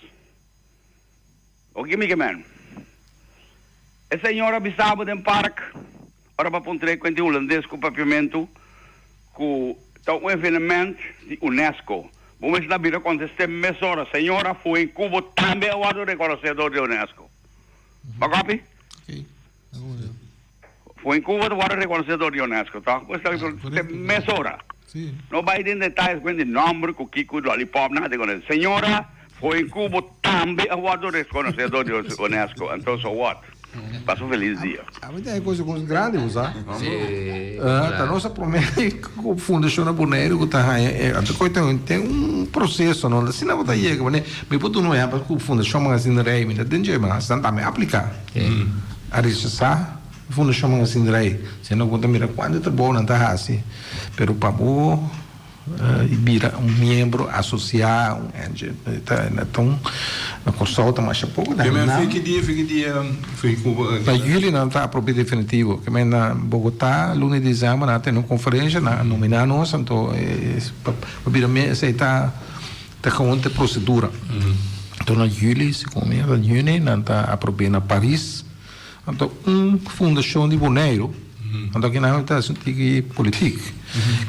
Oki mi ke men. E señor a bisa bo den park, ora bo a puntr'é kuenti hulandes ku papiamentu, ku ta un evenement di UNESCO. Bo mester ta bira kontest'é mesora, Señora, Fuencubo tambe a wòrdu rekonosé dor di UNESCO. Bo a kopi? Fuencubo ta wòrdu rekonosé dor di UNESCO, tòg? Bo mester ta bira kontest'é mesora. No bai den detayes kuenti nòmber ku kiko, lòlipòp, nada konosé. Señora, Fuencubo tambe a wòrdu rekonosé dor di UNESCO. Anto, so what? Pasa un felis dia. Ami ta e cosa cos grandi bo sa. Ta nos a prome cu fundacion na Boneiru cu ta haña e anto cu tin un proceso no asina bo ta yega manera mi por duna un ehempel cu fundacion Magazine Rey mi ta den dje mas nan tambe aplica a rechasa fundacion Magazine Rey siendo cu bo ta mira cuanto trabou nan ta haci pero pa bo I bira un miembro asosiá, un NG. Ta ta un na Kòrsou ta masha poko. Ke men fin ki dia, fin ki dia fin ku bo. Na yüli nan ta aprob'é definitivo. Ke men na Bogotá luna di desèmber nan a tene un konferensha, nan a nominá nos, anto pa bira miembro esei ta ta gewoon ta e prosedura. Anto na yüli, segun mi, na yüni nan ta aprob'é na Paris. Anto un fundashon di Boneiru, anto aki nan ta hasi un tiki politik,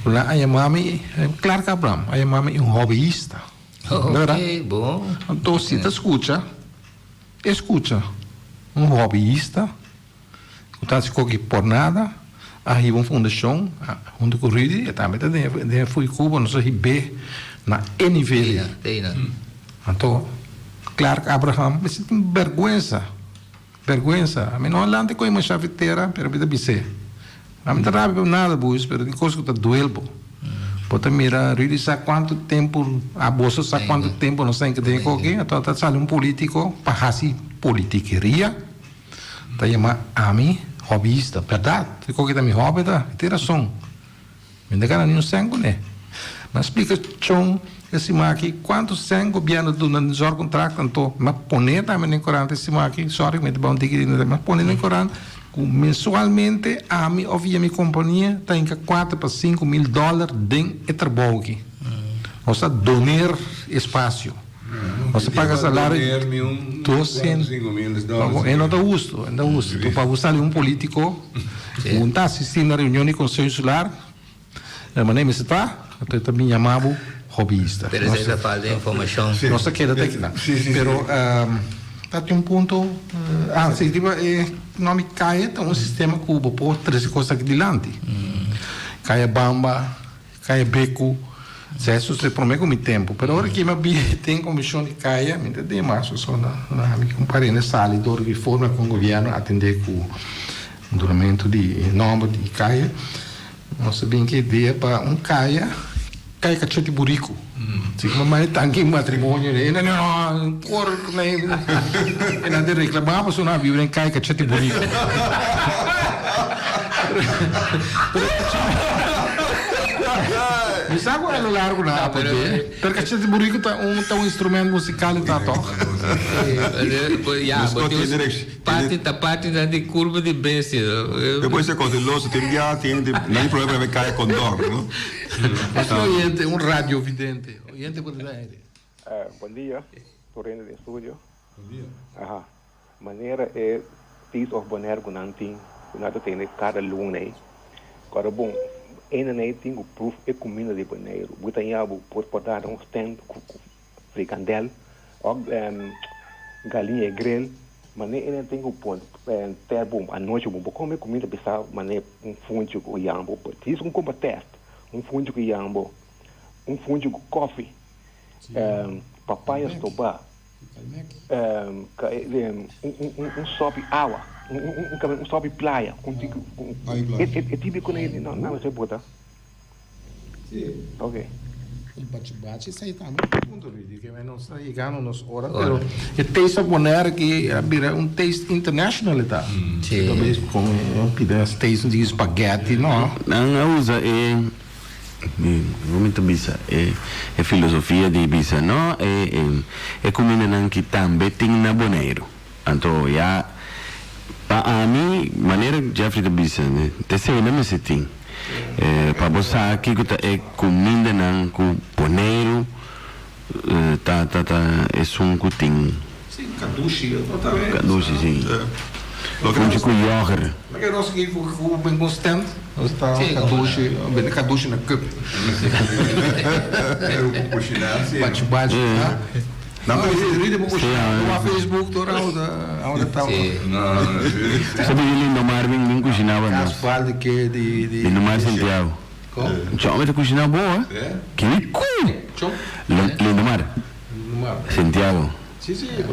ku nan a yama mi, Clark Abraham a yama mi un hobbyista. Oke, bon. Anto si ta skucha, e skucha, un hobbyista ku ta hasi koki por nada, a hiba un fundashon huntu ku Rudy, e tambe ta den Fui Cuba, nos a hib'é na e nivel ei. Anto Clark Abraham mester tin bèrgwensa. Berguensa. Ami no a lanta koe masha fitera, pero mi ta bis'é. Ami ta rabia pa nada boes, pero tin kos ku ta duel bo. Bo ta mira Rudy sa kuantu tempu, a boso sa kuantu tempu nos ta den koki, anto ta sali un politiko pa hasi politikeria, ta yama ami hobbyista. Bèrdat, e koki ta mi hobby ta, e tin rason. Mi no ta gana niun sèn kuné. Mi a splika Chon e siman aki kuantu sèn gobièrnu ta duna den zorgcontract, anto mi a pone tambe den korant e siman aki, sòri mi ta bai un tiki di mi a pone den korant ku mensualmente ami òf via mi kompania ta hinka kuater pa 5000 dòler den e trabou aki. Nos ta doner espasio. Nos ta paga salario 200. E no ta hustu, e no ta hustu. Pa bo sali un politico ku ta asisti na reunion di Conseho Insular, manera mester ta, anto e ta bin yama bo hobbyista. Pero esei ta falta informashon. Nos ta keda ta kinan. Pero ta tin un punto, ah si riba e nomi kaya ta un sistema ku bo por trese kos aki dilanti. Kaya Bamba. Kaya Beku, Sa eso ta prome ku mi tempu, pero ora ki mi a bira den komishon di kaya mi ta den mas pasobra na mi kumparende sali dor di forma kon gobièrnu a atendé ku dunamentu di nòmber di kaya. Nos a bin ku idea pa un kaya, Kaya Kacheti Buriku. Si ku mama e tanki matrimonio e nan no por e nan ta reklamá pasobra nan a biba den Kaya Kacheti Buriku. Mi sa ku a lo largo na pero Pero kachete buriku ta un ta un instrument musikal ta toch? Ya, bo tin parti ta parti nan di kurpa di bestia. Despues e kouteloso tin bia tin hende nan di problema pa kaya kondor no. Nos tin oyente un radio vidente. Oyente por ta aire. Bon dia tur hende den studio. Bon dia. Aha. Manera e Taste of Bonaire ku nan tin ku nan ta tene kada luna ei. Kòrda bon, einan ei tin ku pruf e kuminda di Boneiru. Bo ta ña bo por por dada un stand ku frikandel òf galiña e grill. Manera einan tin ku pon te bon anochi bo por kome kuminda pisá manera un funchi ku yambo. Djis un kompa tèst, un funchi ku yambo, un funchi ku kòfi, papaya stobá. Un sopi awa, un sopi playa, e típico na na mester bota. Ok. Un bachi bachi esei tambe ta punto di ke nos ta yegando nos ora pero e taste of Bonaire aki a bira un taste international e ta. Si. Ta bes con un pida taste di spaghetti no. Nan a usa e Como mi ta bisa e e filosofia di bisa no e e cumindanan ki tambe tin na Boneiru. Anto ya pa ami manera Jeffrey ta bisa ta esey nan mester tin pa bo sa kico ta e cumindanan cu Boneiru ta ta ta esun cu tin. Si, kadushi otra vez. Kadushi, si. Funchi ku yoghurt. Loke nos ki ku ben con stand, nos ta kadushi, bende kadushi na cup. Pero ku kushiná si. Bachi bachi, ha? No, ridi bo kushiná, bo wak Facebook tur awor awor ta. Sabi di Lindomar bin bin kushiná pa nos. Kasbal di ke di di. Lindomar Santiago. Chon mi ta kushiná bo, eh? Kiko? Lindomar. Santiago. Si si, e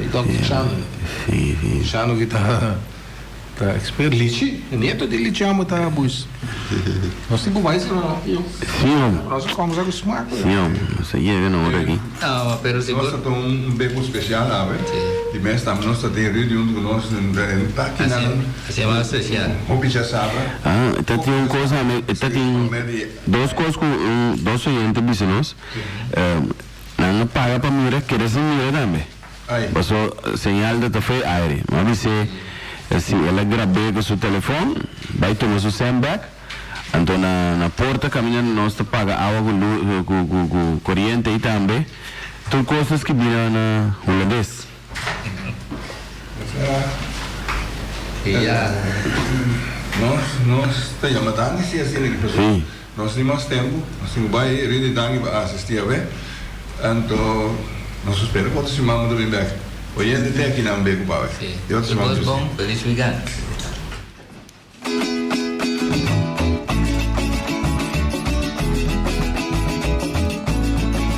dokter Chano. Si si. Chano ki ta ta expert lichi. E nieto di lichi amo ta buis. Nos tin ku bai si no tio. Si hom. Nos a komsa ku smak. Si hom. Nos a yega na ora aki. No, pero si Nos ta tuma un beku spesial awe. Di mes tambe nos ta tin Rudy huntu ku nos en ta kinan. Así mas spesial. Hopi djasabra. Ah, ta tin un kos ame, ta tin dos kos ku un dos oyente bisa nos. Nan a paga pa mira, keda sin mira tambe. Paso señal ta ta fo'i aire. Mi a bis'é si el a grab'é ku su telefòn, bai tuma su sèn bèk. Anto na na porta kaminda nos ta paga awa ku lu ku ku ku koriente ei tambe. Tur kos ta skibí na na hulandes. Nos nos ta yama danki si asina ki pasobra nos tin mas tempu, nos tin ku bai rindi danki pa asisti awe, anto nos ta spera ku otro siman bo ta bin bek. Oyente te aki nan be ku pawe. Di otro siman Tur bon, felis weekend.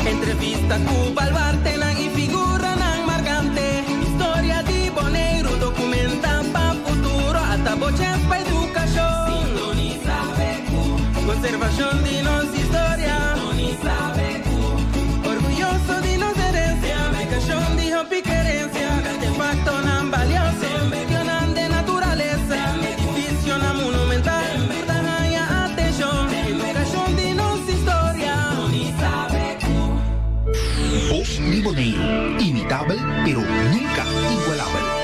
Entrevista ku baluartenan i figuranan markante. Historia di Boneiru dokumenta pa futuro. Ata bo chèns pa edukashon. Sintonisa BQ. Konservashon di nos historia. Sintonisa BQ. Orguyoso di nos herensia. Edukashon di hopi kerensia. Artefaktonan balioso. Medionan de naturalesa. Edificionan monumental. Ta haña atenshon. Edukashon di nos historia. Sintonisa BQ. Bos mi Boneiru, imitabel pero nunka igualabel.